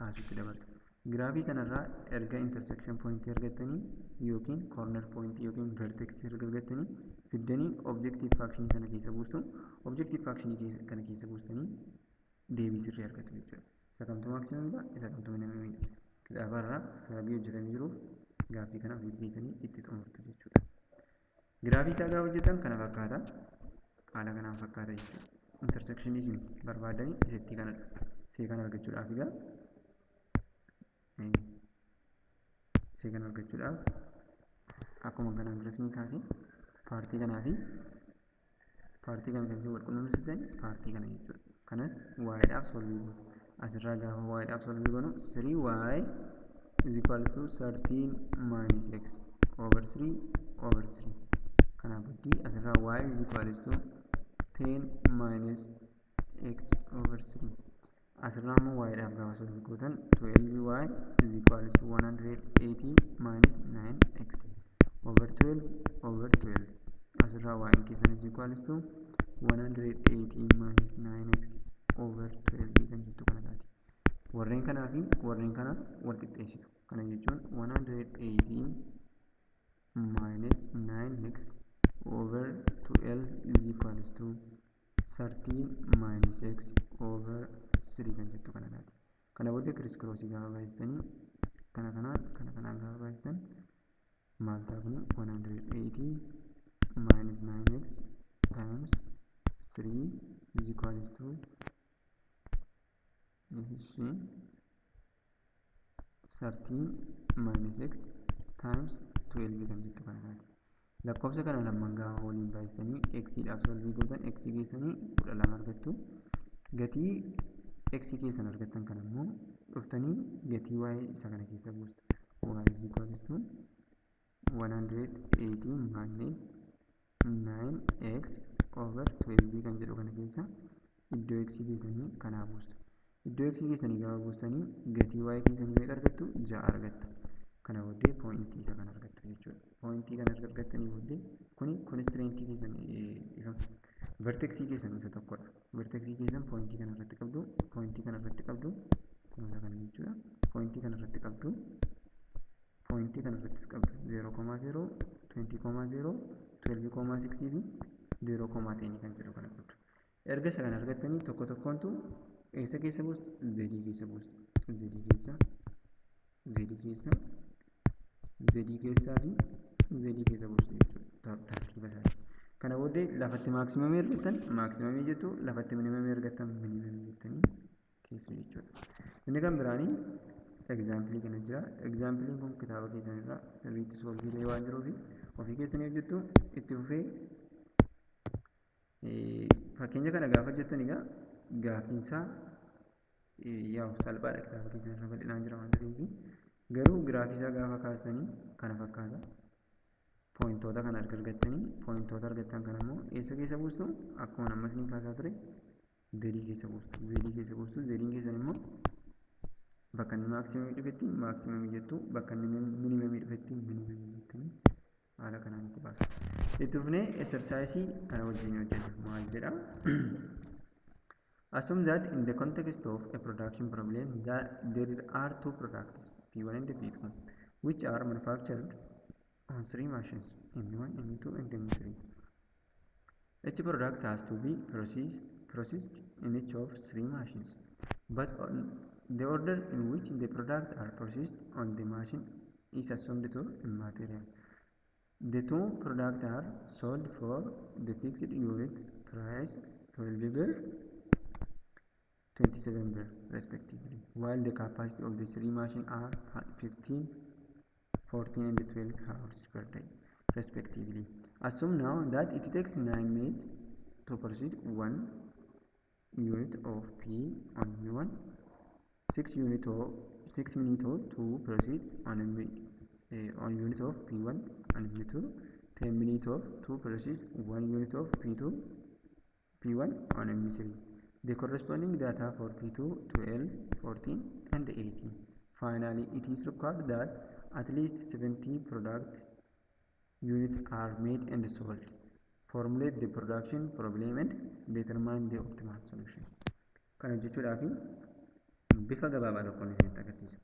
kaasutti dabartu. Giraafii sanarraa erga intersection pointii argattanii yookiin corner pointii yookiin vertexii erga argattanii fiddanii objective functionii sana keessa buustu. Objective functionii kana keessa buustanii deebii sirrii argatu jechuudha. Isa kamtu maximumiidha? Isa kamtu minimumiidha? Kitaabarraa sababii hojjetamee jiruuf gaaffii kana ofii keessanii itti xumurtu jechuudha. Giraafii isaa gaafa hojjetan kana fakkaata. Haala kanaan fakkaata jechuudha. Intersectionii isin barbaadanii isatti kanadha. Isee kana argachuudhaaf egaa isee kana argachuudhaaf akkuma kanaan dura isinii kaase partii kanaa fi Partii kana kan isin wal qunnamsiistan partii kana jechuudha. Kanas y dhaaf solve gootu. Asirraa gaafa y dhaaf solve goonu, 3y is equal to 13 minus x over 3 over 3. Kanaaf booddee asirraa y is equal to 10 minus x over 3. Asirraa immoo y dhaaf gaafa solve gootan, 12y is equal to 180 minus 9x over 12 over 12. Asirraa y keessan is equal to 180 minus 9x over 12 kan jettu kana taati. Warreen kanaa fi warreen kana wal qixxeessitu. Kana jechuun 180 minus 9x over 12 is equals to 13 minus x over 3 kan jettu kana taati. Kana booddee criss crossii gaafa baay'istanii, kana kanaan kana kanaan gaafa baay'istan maal ta'a kuni? 180 minus 9x times 3 is equals to ishi 13 minus x times 12 kan jettu kana taati. Lakkoofsa kana lamaan gaafa waliin baay'istanii x dhaaf solve gootan, x keessanii 12 argattu. Gatii x keessan argattan kana immoo dhuftanii gatii y isa kana keessa buustu. Y is equals to 180 minus 9x over 12 kan jedhu kana keessa iddoo x keessanii kanaa buustu. Iddoo x keessanii gaafa buustanii gatii y keessanii meeqa argattu? 6 argattu. Kana booddee pointii isa kana argattu jechuudha. Pointii kana erga argattanii booddee kuni constraintii keessan, vertexii keessan isa tokkodha. Vertexii keessan pointii kana irratti qabdu, pointii kana irratti qabdu, kun isa kana jechuudha. Pointii kana irratti qabdu, pointii kana irrattis qabdu, 0,0, 20,0, 12,6 fi 0,10 kan jedhu kana qabdu. Erga isa kana argattanii tokko tokkoontu eessa keessa buustu? Z keessa buustu. Z keessa, Z keessa, Z keessaa fi Z keessa buustu jechuudha tartiiba isaati. Kana booddee lafatti maximumii argattan maximumii jettu, lafatti minimumii argattan minimumii jettanii keessu jechuudha. Inni kan biraanii examplii kana jira. Exampliin kun kitaaba keessan irraa sirriitti solve ta'ee waan jiruuf ofii keessanii hojjettu. Itti fufee fakkeenya kana gaafa hojjettan egaa gaaffiinsaa yaa'u salphaadha, kitaaba keessan irra bal'inaan jira waan ta'eef. Garuu giraafii isaa gaafa kaastanii kana fakkaata. Pointoota kana erga argattanii, pointoota argattan kana immoo eessa keessa buustu? Akkuma ammas ni kaasaa ture, Z keessa buustu. Z keessa buustu. Z'n keessan immoo bakka inni maximumii dhufetti maximumii jettu, bakka inni minimumii dhufetti minimumii jettanii haala kanaan itti baasu. Itti fufnee exerciseii kana wajjin hojjenna. Maal jedha? Assume that in the context of a production problem that there are two products, P1 and P2, which are manufactured on three machines, M1, M2 and M3. Each product has to be processed in each of three machines, but on the order in which the product are processed on the machine is assumed to immaterial. The two products are sold for the fixed unit price 12 birr, 27 birr respectively, while the capacity of the three machines are 15, 14 and 12 hours per day respectively. Assume now that it takes 9 minutes to proceed 1 unit of P on M1, 6 unit of 6 minutes to proceed on unit of P1 and P2, 10 minutes of to process 1 unit of P2 P1 on M3. The corresponding data for P2, 12, 14 and 18. Finally, it is required that at least 70 product units are made and sold. Formulate the production problem and determine the optimal solution. Kana jechuudhaaf bifa gabaabaa tokkoon isinitti agarsiisa.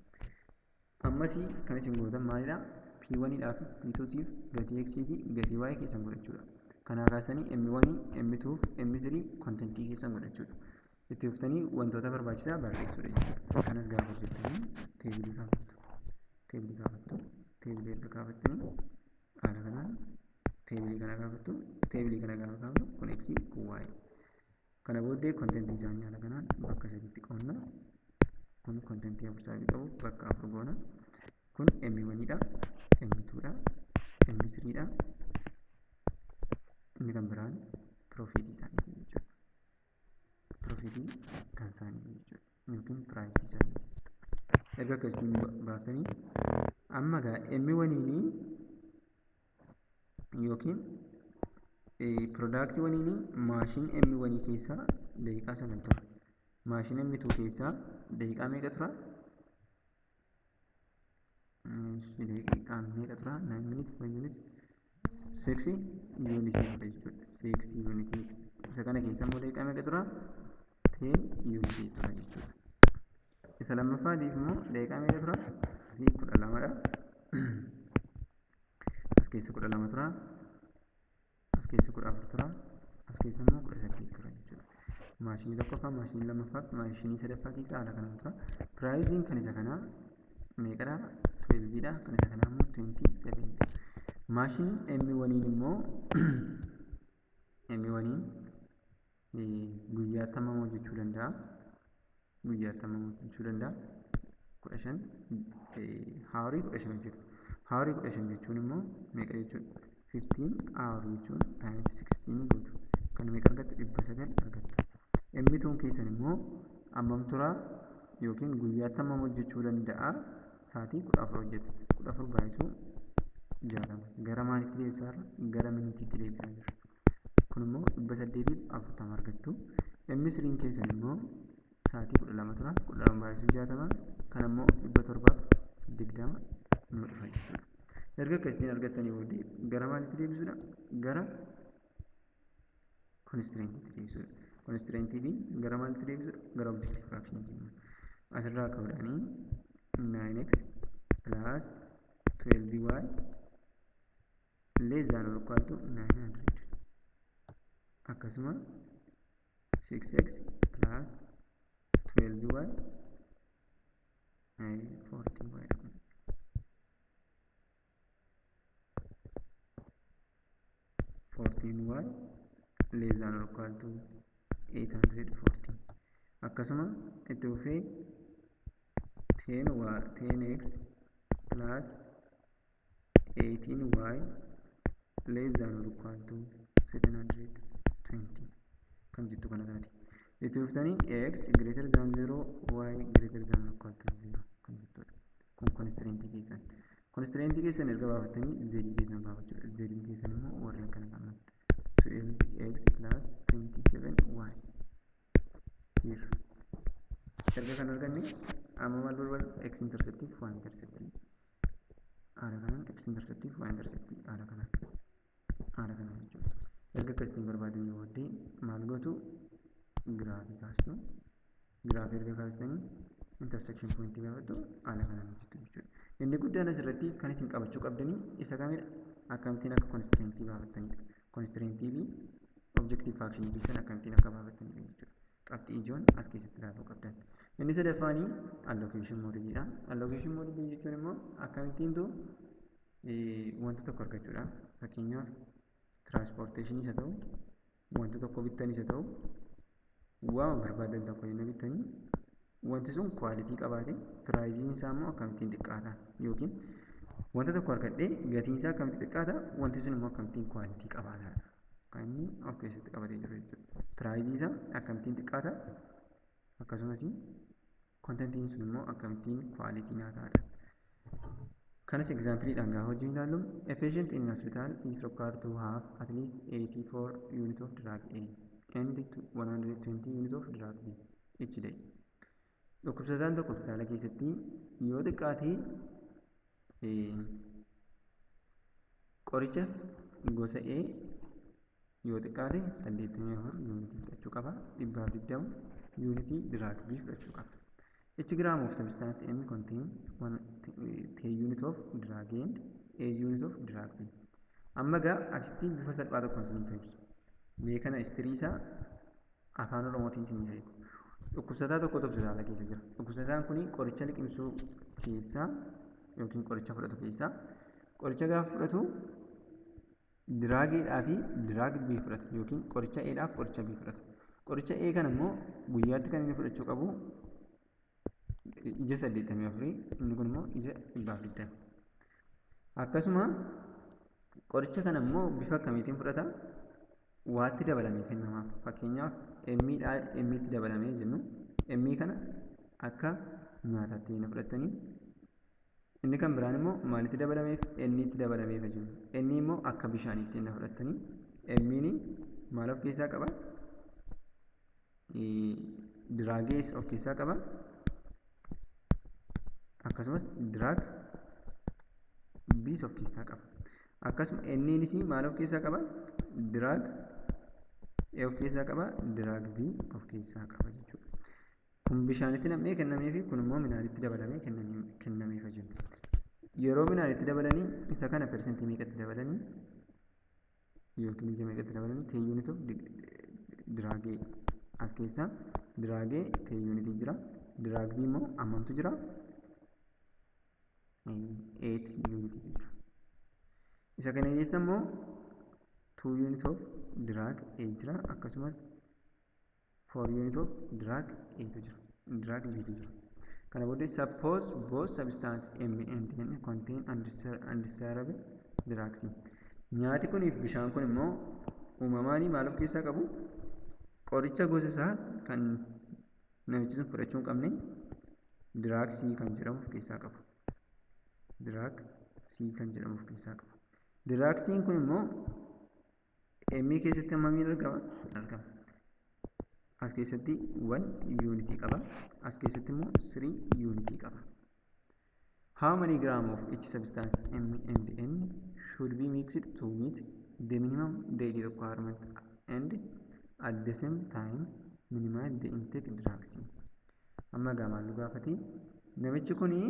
Ammasii kan isin gootan maalidha? P1 dhaa fi P2 tiif gatii X fi gatii Y keessan godhachuudha. Kanaa kaasanii M1, M2 fi M3 contentii keessan godhachuudha. Itti fuftanii wantoota barbaachisaa barreessuudha jechuudha. Kanas gaafa hojjettanii tableii kaafattu. Tableii kaafattu. Tableii erga kaafattanii haala kanaan tableii kana kaafattu. Tableii kana gaafa kaafnu kun X, kun Y. Kana booddee contentii isaanii haala kanaan bakka sadiitti qoodna. Kun contentii afur sababii qabuuf bakka afur goona. Kun M1 dha, M2 dha, M3 dha. Inni kan biraan Profitii isaaniiti jechuudha. Profitii kan isaanii jechuudha. Yookiin priceii isaanii. Erga akkasitiin baaftanii, amma gaa M oneiinii yookiin productii oneiinii machine M oneii keessaa daqiiqaa 9 tura. Machine M two keessaa daqiiqaa meeqa tura? Daqiiqaa meeqa tura? 9 minute, 5 minute, 6 unitii tura jechuudha. 6 unitii. Isa kana keessa immoo daqiiqaa meeqa tura? 10 unitii tura jechuudha. Isa lammaffaatiif immoo daqiiqaa meeqa tura? Asii 12dha. As keessa 12 tura. As keessa 14 tura. As keessa immoo 18 tura jechuudha. Machineii tokkoffaa, machineii lammaffaa, machineii sadaffaa keessa haala kanaan tura. Priceiin kan isa kanaa meeqadha? 12dha. Kan isa kanaa immoo 27dha. Machineii M oneiin immoo, M oneiin guyyaatti hammam hojjechuu danda'a? Guyyaatti hammam hojjechuu danda'a? 15, hourii 15 hojjeta. Hourii 15 jechuun immoo meeqa jechuudha? 15 hourii jechuun times 60 gootu. Kan meeqa argattu? 900 argattu. M twon keessan immoo hammam tura yookiin guyyaatti hammam hojjechuu danda'a? Sa'aatii 14 hojjeta. 14 baay'isuu 60. Gara maalitti deebisaa jirra? Gara minutiitti deebisaa jirra. Kun immoo 840 argattu. M threen keessan immoo sa'aatii 12 tura. 12 baay'isuu 60, kan immoo 720 nu dhufa jechuudha. Erga akkasitiin argattanii booddee gara maalitti deebisuudha? Gara constraintiitti deebisuudha. Constraintii fi gara maalitti deebisuudha? Gara objective function keenya. Asirraa ka'uudhaanii 9x plus 12y less than or equal to 900, akkasuma 6x plus 12y, 14y dha kun, 14y less than or equal to 814, akkasuma itti fufee 10 10x plus 18y less than or equal to 720 kan jettu kana taati. Itti fuftanii x greater than 0, y greater than or equal to 0 kan jettudha. Kun constraintii keessan. Constraintii keessan erga baafattanii z keessan baafachuudha. Z keessan immoo warreen kana lamaan, 12x plus 27y here. Erga kan arganne amma maal barbaadu? X interceptii fi y interceptii. Haala kanaan x interceptii fi y interceptii haala kanaan jechuudha. Erga akkasitiin barbaadanii booddee maal gootu? Graphii kaastu. Graphii erga kaastanii intersection pointii gaafattu, haala kanaan hojjettu jechuudha. Inni guddaan asirratti kan isin qabachuu qabdanii isa kamidha? Akkamittiin akka constraintii baafattanidha. Constraintii fi objective function keessan akkamittiin akka baafattanidha jechuudha. Qabxii ijoon as keessatti ilaaluu qabdan. Inni sadaffaanii allocation modeliidha. Allocation modelii jechuun immoo akkamittiintu wanta tokko argachuudha. Fakkeenyaaf, transportationii isa ta'u, wanta tokko bittanis haa ta'u, waan barbaadan tokko yoo bittanii, wanti sun quality qabaate priceiin isaa immoo akkamittiin xiqqaata, yookiin wanta tokko argadhee gatiin isaa akkamitti xiqqaata, wanti sun immoo akkamittiin quality qabaataadha kan inni of keessatti qabatee jiru jechuudha. Priceii isaa akkamittiin xiqqaata, akkasumas contentiin sun immoo akkamittiin quality naa ta'adha. Kanas exampleiidhaan gaafa hojii ilaallu, a patient in hospital is required to have at least 84 unit of drug A and 120 unit of drug B each day. Dhukkubsataan tokko hospitaala keessatti yoo xiqqaate qoricha gosa A yoo xiqqaate 84 unitii fudhachuu qaba. 120 unitii drug B fudhachuu qaba. Each gram of substance M contain 10 unit of drug A and 8 unit of drug B. Amma gaa asitti bifa salphaa tokkoon isiniif ibsu. Mee kana istirii isaa afaan Oromootiin isin beeku. Dhukkubsataa tokkotu hospitaala keessa jira. Dhukkubsataan kun qoricha liqimsuu keessaa yookiin qoricha fudhatu keessaa, qoricha gaafa fudhatu drug Adhaa fi drug B fudhata, yookiin qoricha Adhaaf qoricha B fudhata. Qoricha A kana immoo guyyaatti kan inni fudhachuu qabu ija 84, inni kun immoo ija 120. Akkasuma qoricha kana immoo bifa akkamiitiin fudhata? Waatti dabalamee kennamaaf. Fakkeenyaaf, M'itti dabalamee jennu, M kana akka nyaataatti inni fudhatanii, inni kan biraan immoo maalitti dabalameef? N'itti dabalameef jennu. N immoo akka bishaaniitti inni fudhatanii, M'n maal of keessaa qaba? Drug A's of keessaa qaba. Akkasumas drug B's of keessaa qaba. Akkasuma N'nis maal of keessaa qaba? Drug A of keessaa qaba, drug B of keessaa qaba jechuudha. Kun bishaanitti nam'ee kennamee fi kun immoo midhaanitti dabalamee kennameef jennu. Yeroo midhaanitti dabalanii, isa kana persentii meeqatti dabalanii yookiin ija meeqatti dabalanii? 10 unit of drug A, as keessaa drug A 10 unitii jira. Drug B immoo hammamtu jira? 8 unitiitu jira. Isa kana keessa immoo 2 unit of drug A jira, akkasumas 4 unit of drug A tu jira. Drug B tu jira. Kana booddee, suppose both substance M and N contain undesirable drugs. Nyaati kuniif bishaan kun immoo uumamaanii maal of keessaa qabu? Qoricha gosa isaa kan namichi sun fudhachuu hin qabne, drug C kan jedhamu of keessaa qabu. Drug C kan jedhamu of keessaa qabu. Drug C'n kun immoo M keessatti hammamiin argama? Argama. As keessatti 1 unitii qaba. As keessatti immoo 3 unitii qaba. How many gram of each substance M and N should be mixed to meet the minimum daily requirement and at the same time minimize the intake drugs? Amma egaa maal nu gaafati? Namichi kuni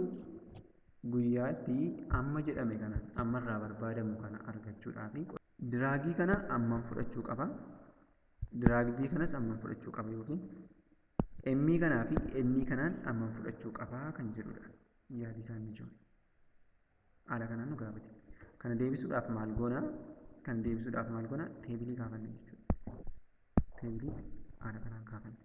guyyaatti amma jedhame kana, ammarraa barbaadamu kana argachuudhaaf, drugii kana ammam fudhachuu qaba? Drug B kanas ammam fudhachuu qaba, yookiin M kanaa fi N kanaan ammam fudhachuu qaba kan jedhudha. Yaadi isaan ijoon. Haala kanaan nu gaafate. Kana deebisuudhaaf maal goona? Kana deebisuudhaaf maal goona? Tableii kaafanna jechuudha. Tableii haala kanaan kaafanna.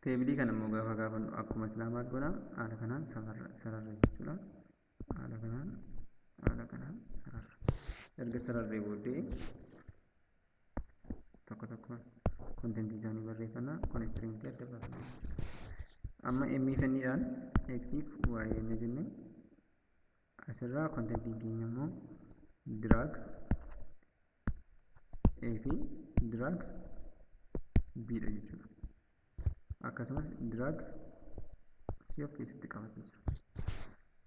Tableii kana immoo gaafa gaafannu, akkuma silaa maal goona? Haala kanaan sararra jechuudha. Haala kanaan sararra. Erga sararree booddee tokko tokko contentii isaanii barreeffannaa, constraintii adda baafna jechuudha. Amma M fenniidhaan X fi Y jenne jenne, asirraa contentiin keenya immoo drug A fi drug B dha jechuudha. Akkasumas drug C of keessatti qabatee jira.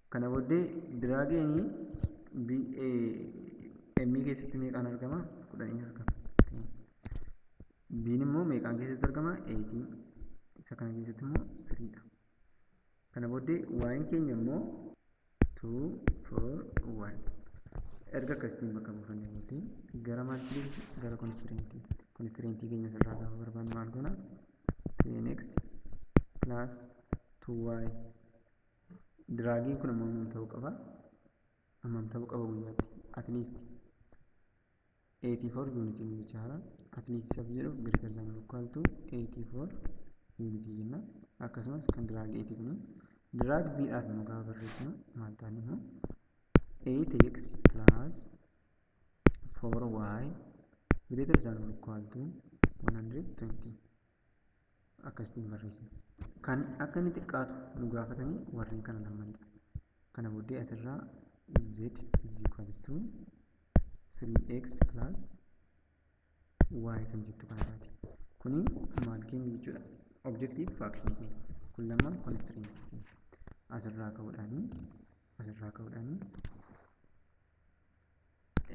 Kana booddee drug A'n B M keessatti meeqaan argama? 10 argama. B'n immoo meeqaan keessatti argama? 8. Isa kana keessatti immoo 3 dha. Kana booddee Y'n keenya immoo 2, 4, 1. Erga akkasitiin bakka buufannee booddee gara maalitti deebisna? Gara constraintii. Constraintii keenya asirraa gaafa barbaannu maal goona? 10x plus 2y. Drugiin kun immoo hammam ta'uu qaba? Hammam ta'uu qaba guyyaatti? At least 84 unit jechaadha. At least isa jedhuuf greater than or equal to 84 unit jenna. Akkasumas kan drug A kun, drug B dhaaf immoo gaafa barreessinu maal ta'an immoo? 8x plus 4y greater than or equal to 120 akkasitiin barreessina. Kan akka inni xiqqaatu nu gaafatanii warreen kana lamanidha. Kana booddee asirraa z is equals to 3x plus y kan jettu kana taati. Kuni maal keenya jechuudha? Objective function keenya. Kun lamaan constraint keenya. Asirraa ka'uudhaanii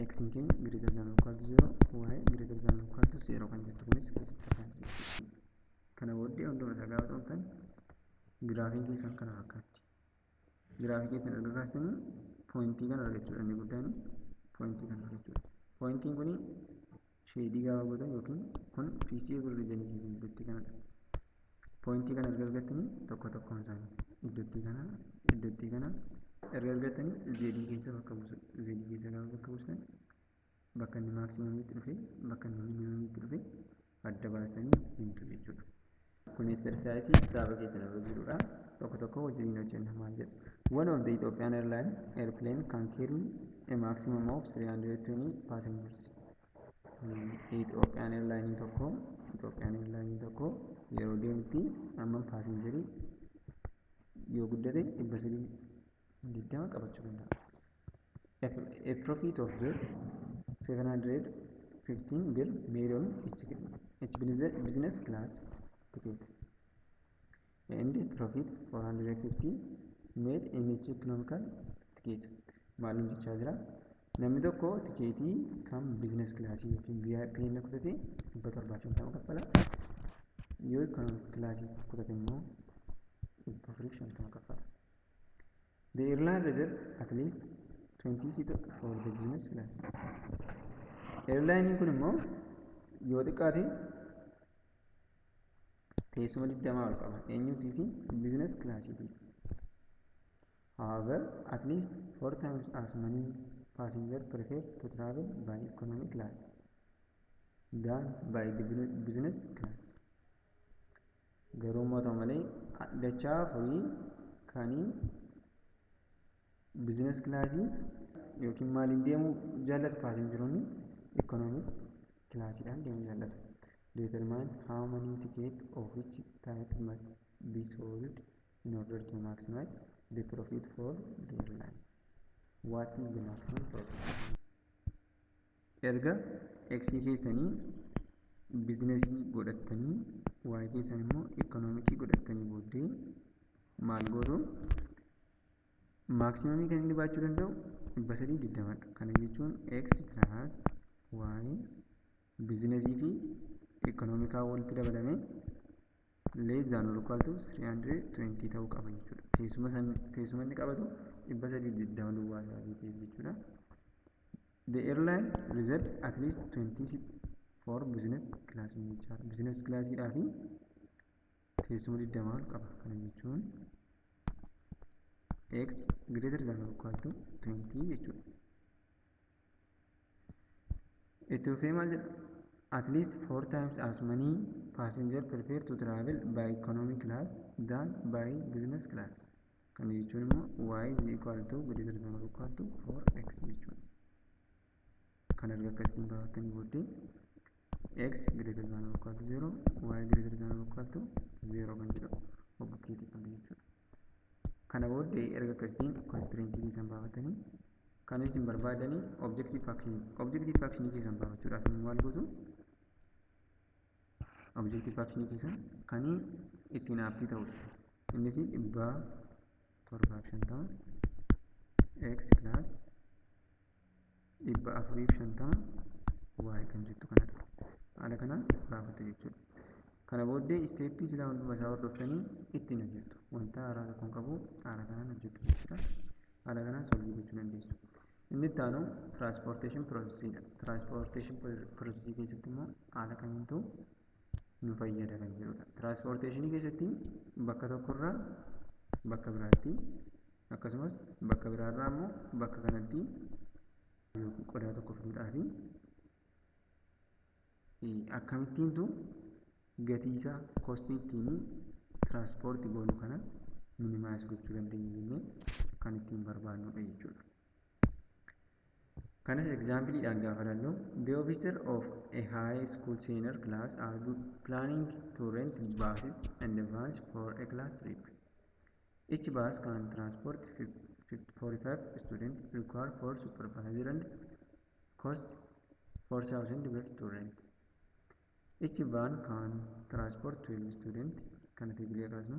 x keenya greater than or equal to 0, y greater than or equal to 0 kan jettu kunis keessatti argama jechuudha. Kana booddee hunduma isaa gaafa xumurtan giraafiin keessan kana fakkaatti. Giraafii keessan erga kaastanii pointii kana argachuudha, inni guddaan pointii kana argachuudha. Pointiin kuni shadeii gaafa gootan yookiin kun feasible regionii keessan iddootti kanadha. Pointii kana erga argattanii, tokko tokkoon isaanii iddootti kana erga argattanii, zii keessa bakka buusu. Zii keessa gaafa bakka buustan, bakka inni maximumiitti dhufe, bakka inni minimumiitti dhufe adda baastanii himtu jechuudha. Kun exerciseii kitaaba keessan irra jirudha. Tokko tokko wajjin hojjenna. Maal jedha? One of the Ethiopian Airline airplane can carry a maximum of 320 passengers. Ethiopian Airline tokko yeroo deemutti hammam passengerii yoo guddate 320 qabachuu danda'a. A profit of birr 715 birr made on each business class ticket and profit 450 made in each economical ticket. Maalum jechaa jira? Namni tokko tikeetii kan business class yookiin VIP inni kutate 750 kaffala. Yoo economic class kutate immoo 450 kaffala. The airline reserve at least 20 seats for the business class. Airline kun immoo yoo xiqqaate teessuma 20 ol qaba. Eenyuutii fi business classiitiif. However, at least 4 times as many passengers prefer to travel by economy class than by the business class. Garuu immoo ta'u malee dachaa afurii kan business classii yookiin maaliin deemuu jaallatu passengeroonni economy classiidhaan deemuu jaallatu. Determine how many tickets of each type must be sold in order to maximize the profit for the airline. What is the maximum profit? Erga X keessanii businessii godhattanii Y keessan immoo economicii godhattanii booddee maal gootu? Maximumii kan inni baachuu danda'u 320dha. Kana jechuun X plus Y businessii fi economicaa walitti dabalame less than or equal to 320 ta'uu qaba jechuudha. Teessuma inni qabatu 320 duwwaa sababii ta'eef jechuudha. The airline reserved at least 20 seats for business class jechaadha. Business classiidhaa fi teessuma 20 ol qaba. Kana jechuun x greater than or equal to 20 jechuudha. Itti fufee maal jedha? At least 4 times as many passengers prefer to travel by economy class than by business class. Kana jechuun immoo y is equal to greater than or equal to 4x jechuudha. Kan erga akkasitiin baafattanii booddee x greater than or equal to 0, y greater than or equal to 0 kan jedhu obbukeetii qabdu jechuudha. Kana booddee erga akkasitiin constraintii keessan baafattanii kan isin barbaadanii objective function keessan baafachuudhaaf immoo maal gootu? Objective function keessan kan ittiin aappii ta'udha. Innis 750 x plus 450 y kan jettu kanadha. Haala kanaan baafattu jechuudha. Kana booddee steppii silaa hunduma isaa hordoftanii ittiin hojjettu. Wanta haaraa tokko hin qabu, haala kanaan hojjettu jechuudha. Haala kanaan solvii gochuu dandeessu. Inni itti aanu transportation processiidha. Transportation processii keessatti immoo haala kamiintu nu fayyada kan jedhudha. Transportationii keessatti bakka tokkorraa bakka biraatti akkasumas bakka biraarraa immoo bakka kanatti yookiin qodaa tokko fiduudhaaf akkamittiintu gatii isaa costii ittiin transportii goonu kana minimize gochuu dandeenya jennee kan ittiin barbaadnudha jechuudha. Kanas exampleiidhaan gaafa ilaallu, the officer of a high school senior class are planning to rent buses and vans for a class trip. Each bus can transport 45 students, require 4 supervisor and cost 4,000 birr to rent. Each van can transport 12 students. Kana tableii kaasnu,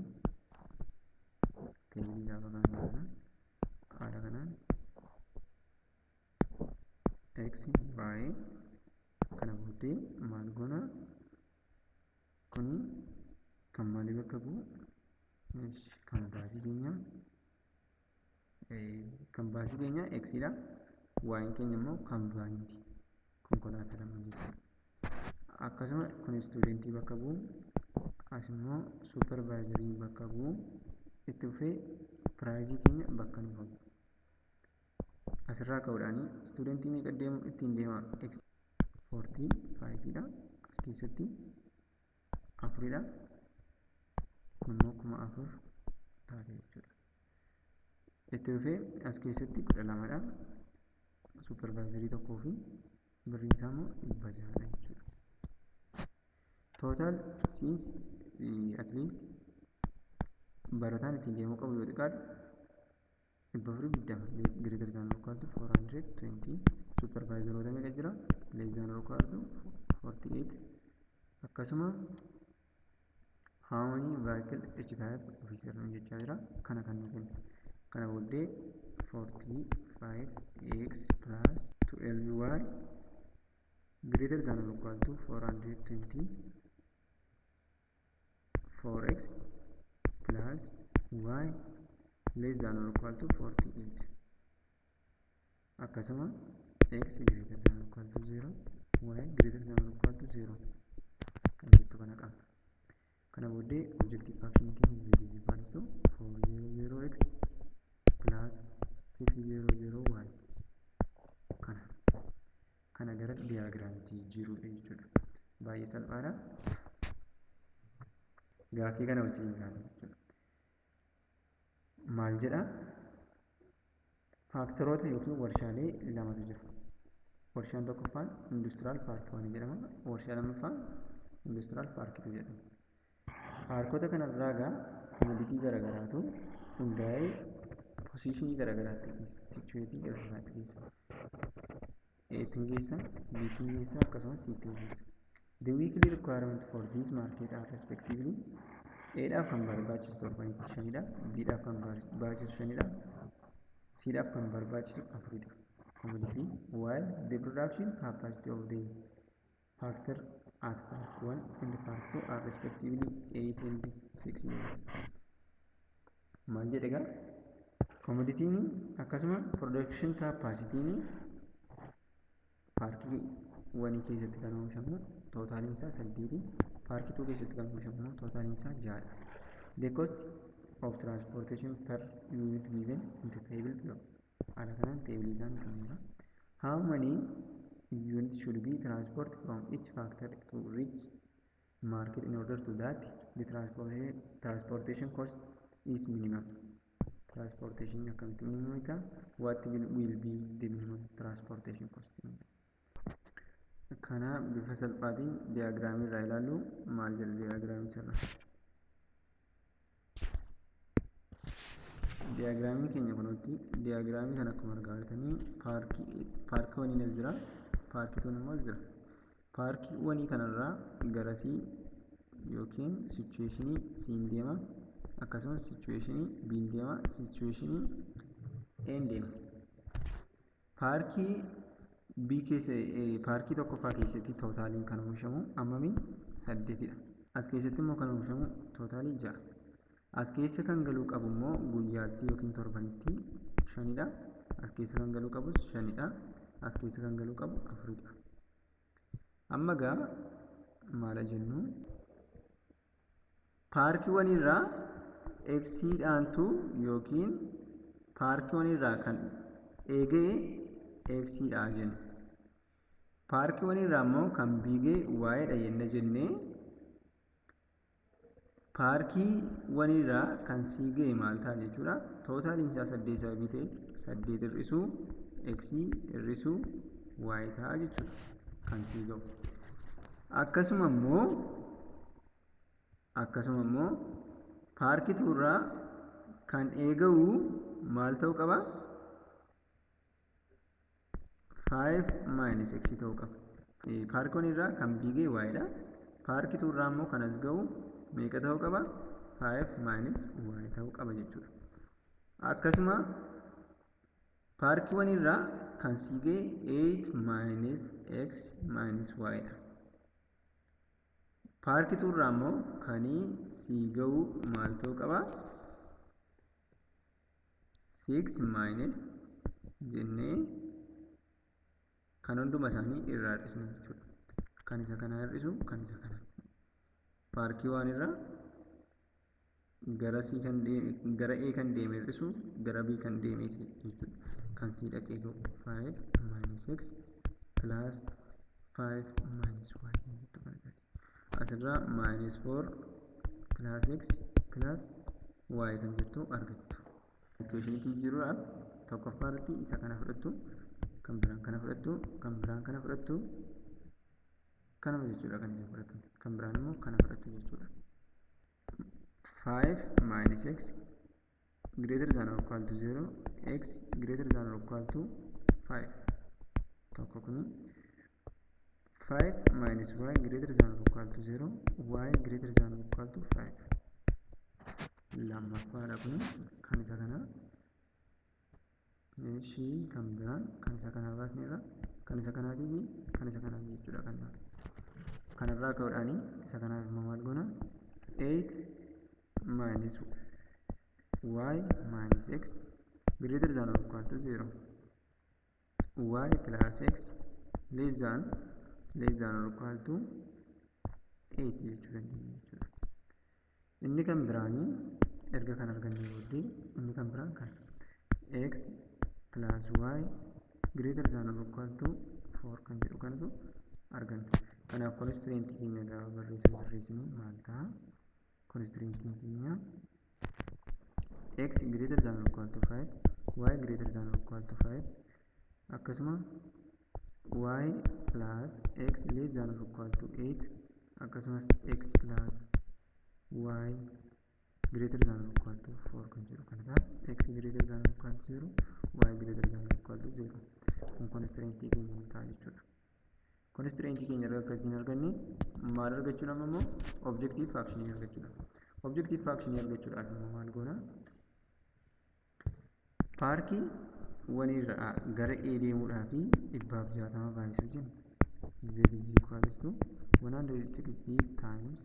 tableii gaafa kaasnu kana haala kanaan x y kana booddee maal goona? Kuni kan maalii bakka bu'u? Kan busii keenya, kan busii keenya x dha, y keenya immoo kan vaniiti, konkolaataa lama jechuudha. Akkasuma kun studentii bakka bu'u, as immoo supervisorii bakka bu'u, itti fufee priceii keenya bakka nu bu'u. Asirraa ka'uudhaan studentii meeqa deemu ittiin deema? X 45 dha, as keessatti afuridha, kun immoo 4,000 taate jechuudha. Itti fufee as keessatti 12dha, supervisorii tokkoo fi Birriin isaa immoo 600dha jechuudha. Total since at least barataan ittiin deemuu qabu yoo xiqqaate 420 greater than or equal to 420. Supervisoroota meeqa jira? Less than or equal to 48. Akkasuma how many vehicle each type officer jechaa jira. Kana kan nu kennu. Kana booddee 45x plus 12y greater than or equal to 420 4x plus y less than or equal to 48. Akkasuma x greater than or equal to 0, y greater than or equal to 0 kan jettu kana qabna. Kana booddee objective function keenya z is equals to 400x plus 600y kana gara diagramitti jijjiiruudha jechuudha. Baay'ee salphaadha. Gaaffii kana wajjin ilaalla jechuudha. Maal jedha? Factoryoota yookiin warshaalee lamatu jira. Warshaan tokkoffaan Industrial Park 1 jedhama. Warshaa lammaffaan Industrial Park 2 jedhama. Parkota kanarraa egaa commodity garaagaraatu hundaa'ee positionii garaagaraatti geessa. Situateii garaagaraatti geessa. A'ttiin geessa, B'ttiin geessa, akkasumas C'ttiin geessa. The weekly requirement for this market are respectively: A'dhaaf kan barbaachisu torbanitti shanidha. B'dhaaf kan barbaachisu shanidha. C'dhaaf kan barbaachisu afuridha. Commodity, while the production capacity of the factor at park 1 and park 2 are respectively 8 and 6 units. Maal jedhe egaa? Commodityn akkasuma production capacityn park 1 keessatti kan oomishamu totaliin isaa saddeeti. Park 2 keessatti kan oomishamu immoo totaliin isaa ja'adha. The cost of transportation per unit given in the table below. Haala kanaan tableii isaan kenneera. How many units should be transported from each factory to reach market in order to that the transportation cost is minimum? Transportation akkamitti minimum ta'a? What will be the minimum transportation cost? Kana bifa salphaatiin diagramii irraa ilaallu. Maal jedha diagramicha? Diagramiin keenya kunuutti diagramii kan akkuma argaa jirtanii park oneiin as jira, park twon immoo as jira. Park oneii kanarraa garasii yookiin situationii C'n deema, akkasumas situationii B'n deema, situationii A'n deema. Park B keessa, parkii tokkoffaa keessatti totaliin kan oomishamu ammamiin? Saddeetidha. As keessatti immoo kan oomishamu totalii ja'a. As keessa kan galuu qabu immoo guyyaatti yookiin torbanitti shanidha. As keessa kan galuu qabus shanidha. As keessa kan galuu qabu afuridha. Amma gaa maala jennu? Park oneirraa Xdhaantu yookiin park oneirraa kan eegee Xdha jennu. Park oneirraa immoo kan B ga'e Ydha yenna jennee, park oneirraa kan C ga'e maal ta'a jechuudha? Totaliin isaa saddeet sababii ta'e, saddeet hir'isuu X hir'isuu Y ta'a jechuudha kan C ga'u. Akkasuma immoo park tworraa kan eegamu maal ta'uu qaba? 5 minus x ta'uu qaba. Park oneirraa kan B ga'e Ydha. Park tworraa immoo kan as ga'u meeqa ta'uu qaba? 5 minus y ta'uu qaba jechuudha. Akkasuma park oneirraa kan C ga'e 8 minus x minus y dha. Park tworraa immoo kan C ga'u maal ta'uu qaba? 6 minus jennee kan hunduma isaanii irraa hir'isna jechuudha. Kan isa kana hir'isu kan isa kana. Park one irraa gara C kan gara A kan deeme hir'isu gara B kan deeme jechuudha. Kan C dhaqee ga'u 5 minus x plus 5 minus y jechuudha. Asirraa minus 4 plus x plus y kan jettu argattu. Equationiitti jijjiiruudhaaf tokkoffaa irratti isa kana fudhattu. Kan biraan kana fudhattu, kan biraan kana fudhattu, kanuma jechuudha kan isin fudhattan. Kan biraan immoo kana fudhattu jechuudha. 5 minus x greater than or equal to 0, x greater than or equal to 5. Tokko kuni 5 minus y greater than or equal to 0, y greater than or equal to 5. Lammaffaadha kuni kan isa kanaa. Ishii kan biraan kan isa kanaa baasneerra, kan isa kanaatii fi kan isa kanaa jechuudha kan kanarraa ka'uudhaani isa kanaaf immoo maal goona? 8 minus y minus x greater than or equal to 0, y plus x less than or equal to 8 jechuu dandeenya jechuudha. Inni kan biraanii erga kan arganne booddee inni kan biraan kan x plus y greater than or equal to 4 kan jedhu kanatu arganna. Kanaaf constraintii keenya gaafa barreessinu barreessine maal ta'a? Constraintiin keenya x greater than or equal to 5, y greater than or equal to 5, akkasuma y plus x less than or equal to 8, akkasumas x plus y greater than or equal to 4 kan jedhu kana ta'a. X greater than or equal to 0, y greater than or equal to 0. Kun constraintii keenya nu ta'a jechuudha. Constraintii keenya erga akkasiin arganne maal argachuudhaaf immoo? Objective function argachuudha. Objective function argachuudhaaf immoo maal goona? Park one irraa gara A deemuudhaaf 160 baay'isuu jenna. Z is equals to 160 times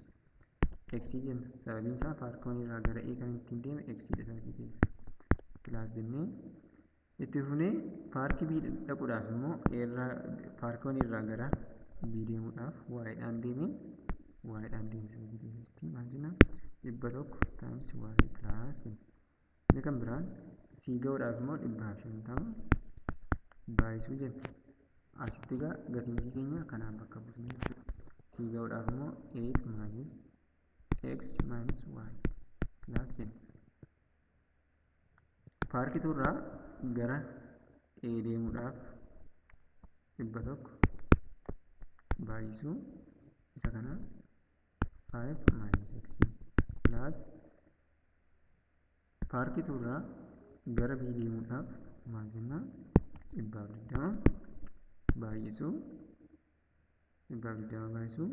x jenna. Sababiin isaa park one irraa gara A kan ittiin deeme x dha sababii ta'eef. Plus jennee itti fufnee park B dhaquudhaaf immoo park one irraa gara B deemuudhaaf y dhaan deeme, y dhaan deeme sababii ta'eef maal jenna? 100 times y plus jenna. Inni kan biraan C ga'uudhaaf immoo 150 baay'isuu jenna. Asitti egaa gatiin keenya kanaan bakka buusna jechuudha. C ga'uudhaaf immoo 8 minus x minus y plus jenna. Park two irraa gara A deemuudhaaf 100 baay'isuu isa kana 5 minus x plus park two irraa gara B deemuudhaaf maal jenna? 120 baay'isuu, 120 baay'isuu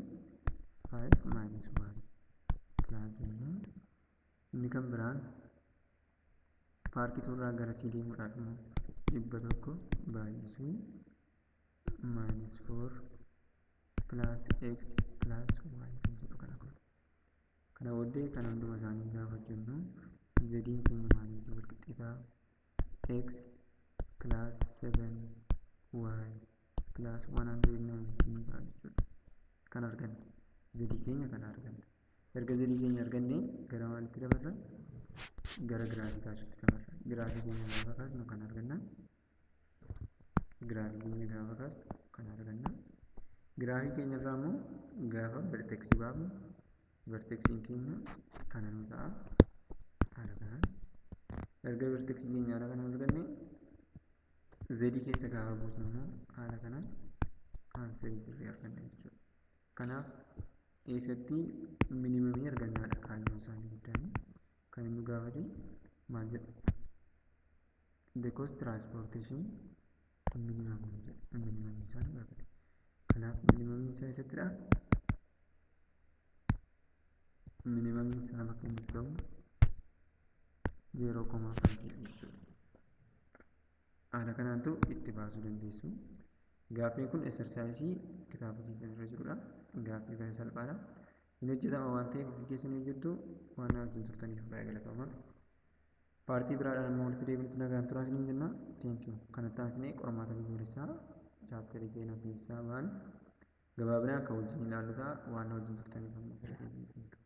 5 minus y plus jennee inni kan biraan park two irraa gara C deemuudhaaf immoo 100 baay'isuu minus 4 plus x plus y kan jedhu kana godha. Kana booddee kana hunduma isaanii gaafa hojjennu zediin keenya maal wajjin wal qixxee? X plus 7 y plus 119 ta'a jechuudha. Kan arganne zedii keenya kana arganne. Erga zedii keenya arganne gara maalitti dabarra? Gara giraafii kaasuutti dabarra. Giraafii keenya gaafa kaasnu kan arganna. Giraafii keenya gaafa kaasnu kan arganna. Giraafii keenya irraa immoo gaafa vertexii baafnu vertexiin keenya kana nu ta'a. Haala kanaan erga vertexii keenya haala kanaan arganne zedii keessa gaafa buusnu immoo haala kanaan answerii sirrii arganna jechuudha. Kanaaf eessatti minimumii argannaadha kaayyoon isaanii guddaan kan inni gaafate maal jedha? The cost transportation minimum jedha. Minimum isaa nu gaafate. Kanaaf minimum isaa eessattidha? Minimum isaa bakka inni ta'u 0,5 jechuudha. Haala kanaantu itti baasuu dandeessu. Gaaffiin kun exerciseii kitaaba keessan irra jirudha. Gaaffii baay'ee salphaadha. Hin hojjetama waan ta'eef ofii keessan hojjettu. Waan na wajjin turtaniif baay'ee galatooma. Partii biraadhaan immoo walitti deebinutti nagaan turaa isiniin jenna. Thank you. Kanatti aansinee qormaata biyyoolessaa chapterii keenya keessaa ba'an gabaabinaan kan wajjin ilaallu ta'a. Waan na wajjin turtaniif amma asirratti thank you.